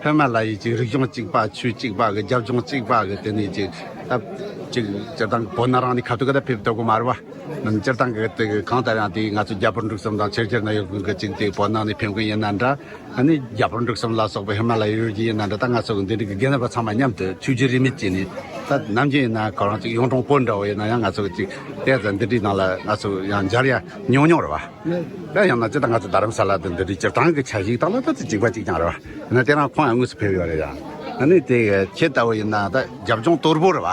ཧེ་མ་ལ་ཡི་ཅིག་རིག་གཞུང་གཅིག་པ་ཆོས་གཅིག་པ་གི་རྒྱབ་ལྗོངས་གཅིག་པ་གི་དེ་ནས་ཅིག་ད་ ཅིག་སྤྱིར་བཏང་བོད་ནང་རང་ནས་ཁ་ཐུག་ག་ད་ཕེབས་ཐུབ་གི་མ་རེད་བ། ནམ་སྤྱིར་བཏང་གི་དེ་གང་ལྟར་ཡང་དེ་ང་ཚོ་རྒྱ་བོད་འབྲུག་གསུམ་དང་ཕྱི་རྒྱལ་ན་ཡོད་མཁན་གི་ཅིག་དེ་བོད་ནང་ནས་ཕེབས་མཁན་ཡིན་ན་འདྲ། ཨ་ནི་རྒྱ་བོད་འབྲུག་གསུམ་ལ་སོགས་པའི་ཧི་མ་ལ་ཡའི་ཡུལ་གྱི་ཡིན་ན་འདྲ། ད་ང་ཚོ་གི་འདི་འདྲ་གི་རྒན་རབས་པ་ཚང་མ་མཉམ་དུ་ཆོས་བརྒྱུད་རིས་མེད་ཅིག་ནས། ད་ནམ་རྒྱུན་ཡིན་ན་ཁོ་རང་ཅིག་གཡུང་དྲུང་བོན་འདྲ་བོ་ཡིན་ན་ཡང་ང་ཚོ་གི་ཅིག་དེ་ཙམ་འདི་འདྲའི་ནང་ལ་ང་ཚོ་ཡང་མཇལ་ཡ་ཉུང་ཉུང་རེད་བ། ད་ཡང་ན་ཅི་ད་ང་ཚོ་རྡ་རམ་ས་ལ་དང་འདི་འདྲའི་སྤྱིར་བཏང་གི་ཆ་ཞིག་དང་ལ་ད་དེ་གཅིག་པ་གཅིག་རྐྱང་རེད་བ། ཡིན་ན་དེ་རང་ཁོང་ཡང་དངོས་སུ་ཕེབས་ཡོད་རེད་ཡ། ཨ་ནི་དེ་ཁྱེད་ལྟ་བུ་ཡིན་ན་ད་རྒྱབ་ལྗོངས་དོལ་པོ་རེད་བ།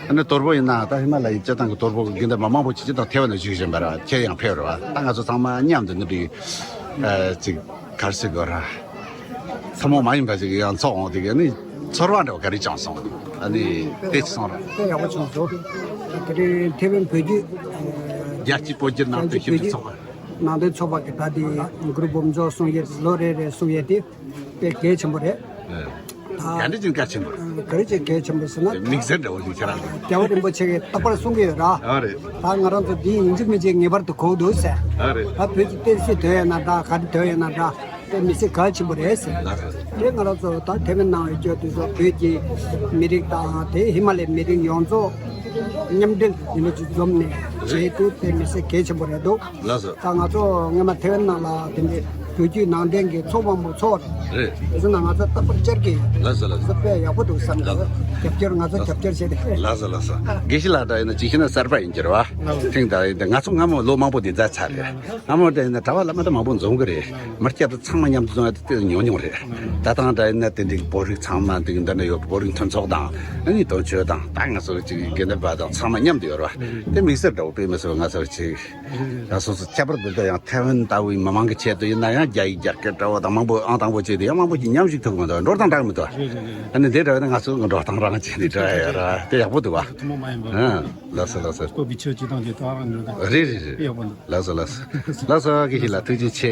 ཨ་ནི་དོལ་པོ་ཡིན་ན་ད་ཧི་མ་ལ་ཡའི་སྤྱིར་བཏང་གི་དོལ་པོ་གི་དགེ་འདུན་པ་མང་པོ་ཅིག་ཅིག་དང་ཐེ་ཝན་ལ་བཞུགས་བཞིན་པ་རེད་བ། ཁྱེད་ཡང་ཕེབས་རེད་བ། ད་ང་ཚོ་ཚང་མ་མཉམ་དུ་འདི་འདྲའི་ཨ་ཅིག་ག་རེ་ཟེར་དགོས་ར། ཐུན་མོང་མ་ཡིན་པ་ཞིག་ཡང་ཚོགས་འོང་དེ་ག་ནི་ཚོར་བ་འདྲ་བ་ག་རེ་བྱུང་སོང་། ཨ་ནི་དེ་ཅི་སོང་ར། དཔེ་ཡག་པོ་བྱུང་སོང་། དེ་རིང་ཐེ་ཝན་བོད་བརྒྱུད་རྒྱལ་སྤྱིའི་བོད་བརྒྱུད་ནང་བསྟན་ཞིབ་འཇུག་ཚོགས་པ། ནང་བསྟན་ཚོགས་པ་གི་ད་དེ་གུ་རུ་སྦོམ་ཚོགས་གསུང་ཡས་ལོ་རེ་རེ་གསུང་ཡས་དེ་དཔེ་གལ་ཆེན་པོ་རེད། ད་ག་འདྲ་ཅིག་གལ་ཆེན་པོ་རེད། ག་རེ་ཅིག་གལ་ཆེན་པོ་ཟེར་ན། དམིགས་བསལ་འདྲ་བོ་ཞིག་ཁྱེད་རང་གི། རྒྱལ་བ་རིན་པོ་ཆེ་གིས་རྟག་པར་གསུང་གི་ཡོད་ར། ཨ་རེད། ད་ང་རང་ཚོ་འདི་ཡིན་གཅིག་མིན་གཅིག་ངེས་པར་དུ་དགོས་འདུག་ཟེར། ཨ་རེད། ད་བོད་ཀྱི་བསྟན་སྲིད་དོན་ཡིན་ན་འདྲ། ག་རེ་དོན་ཡིན་ན་འདྲ། དེ་མི་ཚེ་གལ་ཆེན་པོ་རེད་ཟེར། ལགས་སོ། དེ་ང་རང་ཚོ་ད་ཐེ་ཝན་ནང་ཡོད་ཀྱོ་དེ་ཚོ་བོད་ཀྱི་མི་རིགས་དང་དེ་ཧི་མ་ལའི་མི་རིགས་ཡོངས་རྫོགས་མཉམ་འབྲེལ་དེ་འདྲ་ཅིག་འཛོམས་ནས་བྱས་ཏེ་དེ་མི་ཚེ་གལ་ཆེན་པོ་རེད་འདུག། ལགས་སོ། ད་ང་ཚོ་སྔོན་མ་ཐེ་ཝན་ནང་ལ་དེ་འདྲའི་བོད་བརྒྱུད་ནང་བསྟན་གྱི་ཚོགས་མང་པོ་ཚོགས་རེད། རེད། དེ་ཚོ་ནང་ང་ཚོ་རྟག་པར་བཅར་གྱི་ཡོད། ལགས་སོ་ལགས་སོ། དཔེ་ཡག་པོ་འདུག་བསམ། ལགས་སོ། རྒྱབ་སྐྱོར་ང་ཚོ་རྒྱབ་སྐྱོར་བྱས་ཏེ། ལགས་སོ་ལགས་སོ། དགེ་བཤེས་ལགས་འདྲ་ཡིན་ན་ཅིག་ཤེས་ན་གསར་པ་ཡིན་གྱི་རེད་བ། ལགས་སོ། ཐེངས་འདྲ་ཡིན་ན་ང་ཚོ་སྔ་མོ་ལོ་མང་པོ་འདི་མཛད་ཚར་རེད། སྔ་མོ་འདྲ་ཡིན་ན་གྲྭ་པ་བླ་མ་དང་མང་པོ་འཛོམས་གི་རེད། མི་སྐྱ་དང་ཚང་མ་མཉམ་དུ་འཛོམས་ཡ་དེ་ཉུང་ཉུང་རེད། ད་ཐེངས་འདྲ་ཡིན་ན་དེ་འདྲའི་བོད་རིགས་ཚང་མ་འདི་འདི་ན་ཡོད། བོད་རིགས་མཐུན་ཚོགས་དང་ཨ་ནི་དོན་གཅོད་དང་ད་ང་ཚོ་ཅིག་དགེ་འདུན་པ་དང་ཚང་མ་མཉམ་དུ་ཡོད་རེད་བ། དེ་དམིགས་བསལ་འདྲ་བོ་དཔེ་མི་སྲིད་པ་ང་ཚོ་ཅིག་ད་སོ་སོ་ཁྱད་པར་དུ་ད་ཡང་ཐེ་ཝན་ལྟ་བུའི་མི་མང་གི་ཆེད་དུ་ཡིན་ན་ཡང་རྒྱ་ཡིག་རྒྱ་སྐད་འདྲ་བོ་དང་མང་པོ་ཨང་དང་པོ་བྱས་ཏེ་ཡང་མང་པོ་ཅིག་མཉམ་ཞུགས་ཐུབ་མི་འདུག། འགྲོ་སྟངས་འདྲ་མི་འདུག། རེད་རེད་རེད། ཨ་ནི་འདི་འདྲ་བ་ན་ང་ཚོ་འགྲོ་སྟངས་རང་བྱས་ནས་འགྲོ་ཡ་ཡོད་ར། དེ་ཡག་པོ་འདུག་བ། ཐུན་མོང་མ་ཡིན་པ། ཨ། ལགས་སོ་ལགས་སོ། སྤོབས་པའི་ཆོས་སྤྱི་དང་རྒྱལ་དར་རང་འགྲོ་དང་། རེད་རེད་རེད། དེ་ཡག་པོ་འདུག། ལགས་སོ་ལགས་སོ། ལགས་སོ། དགེ་བཤེས་ལགས་ཐུགས་རྗེ་ཆེ།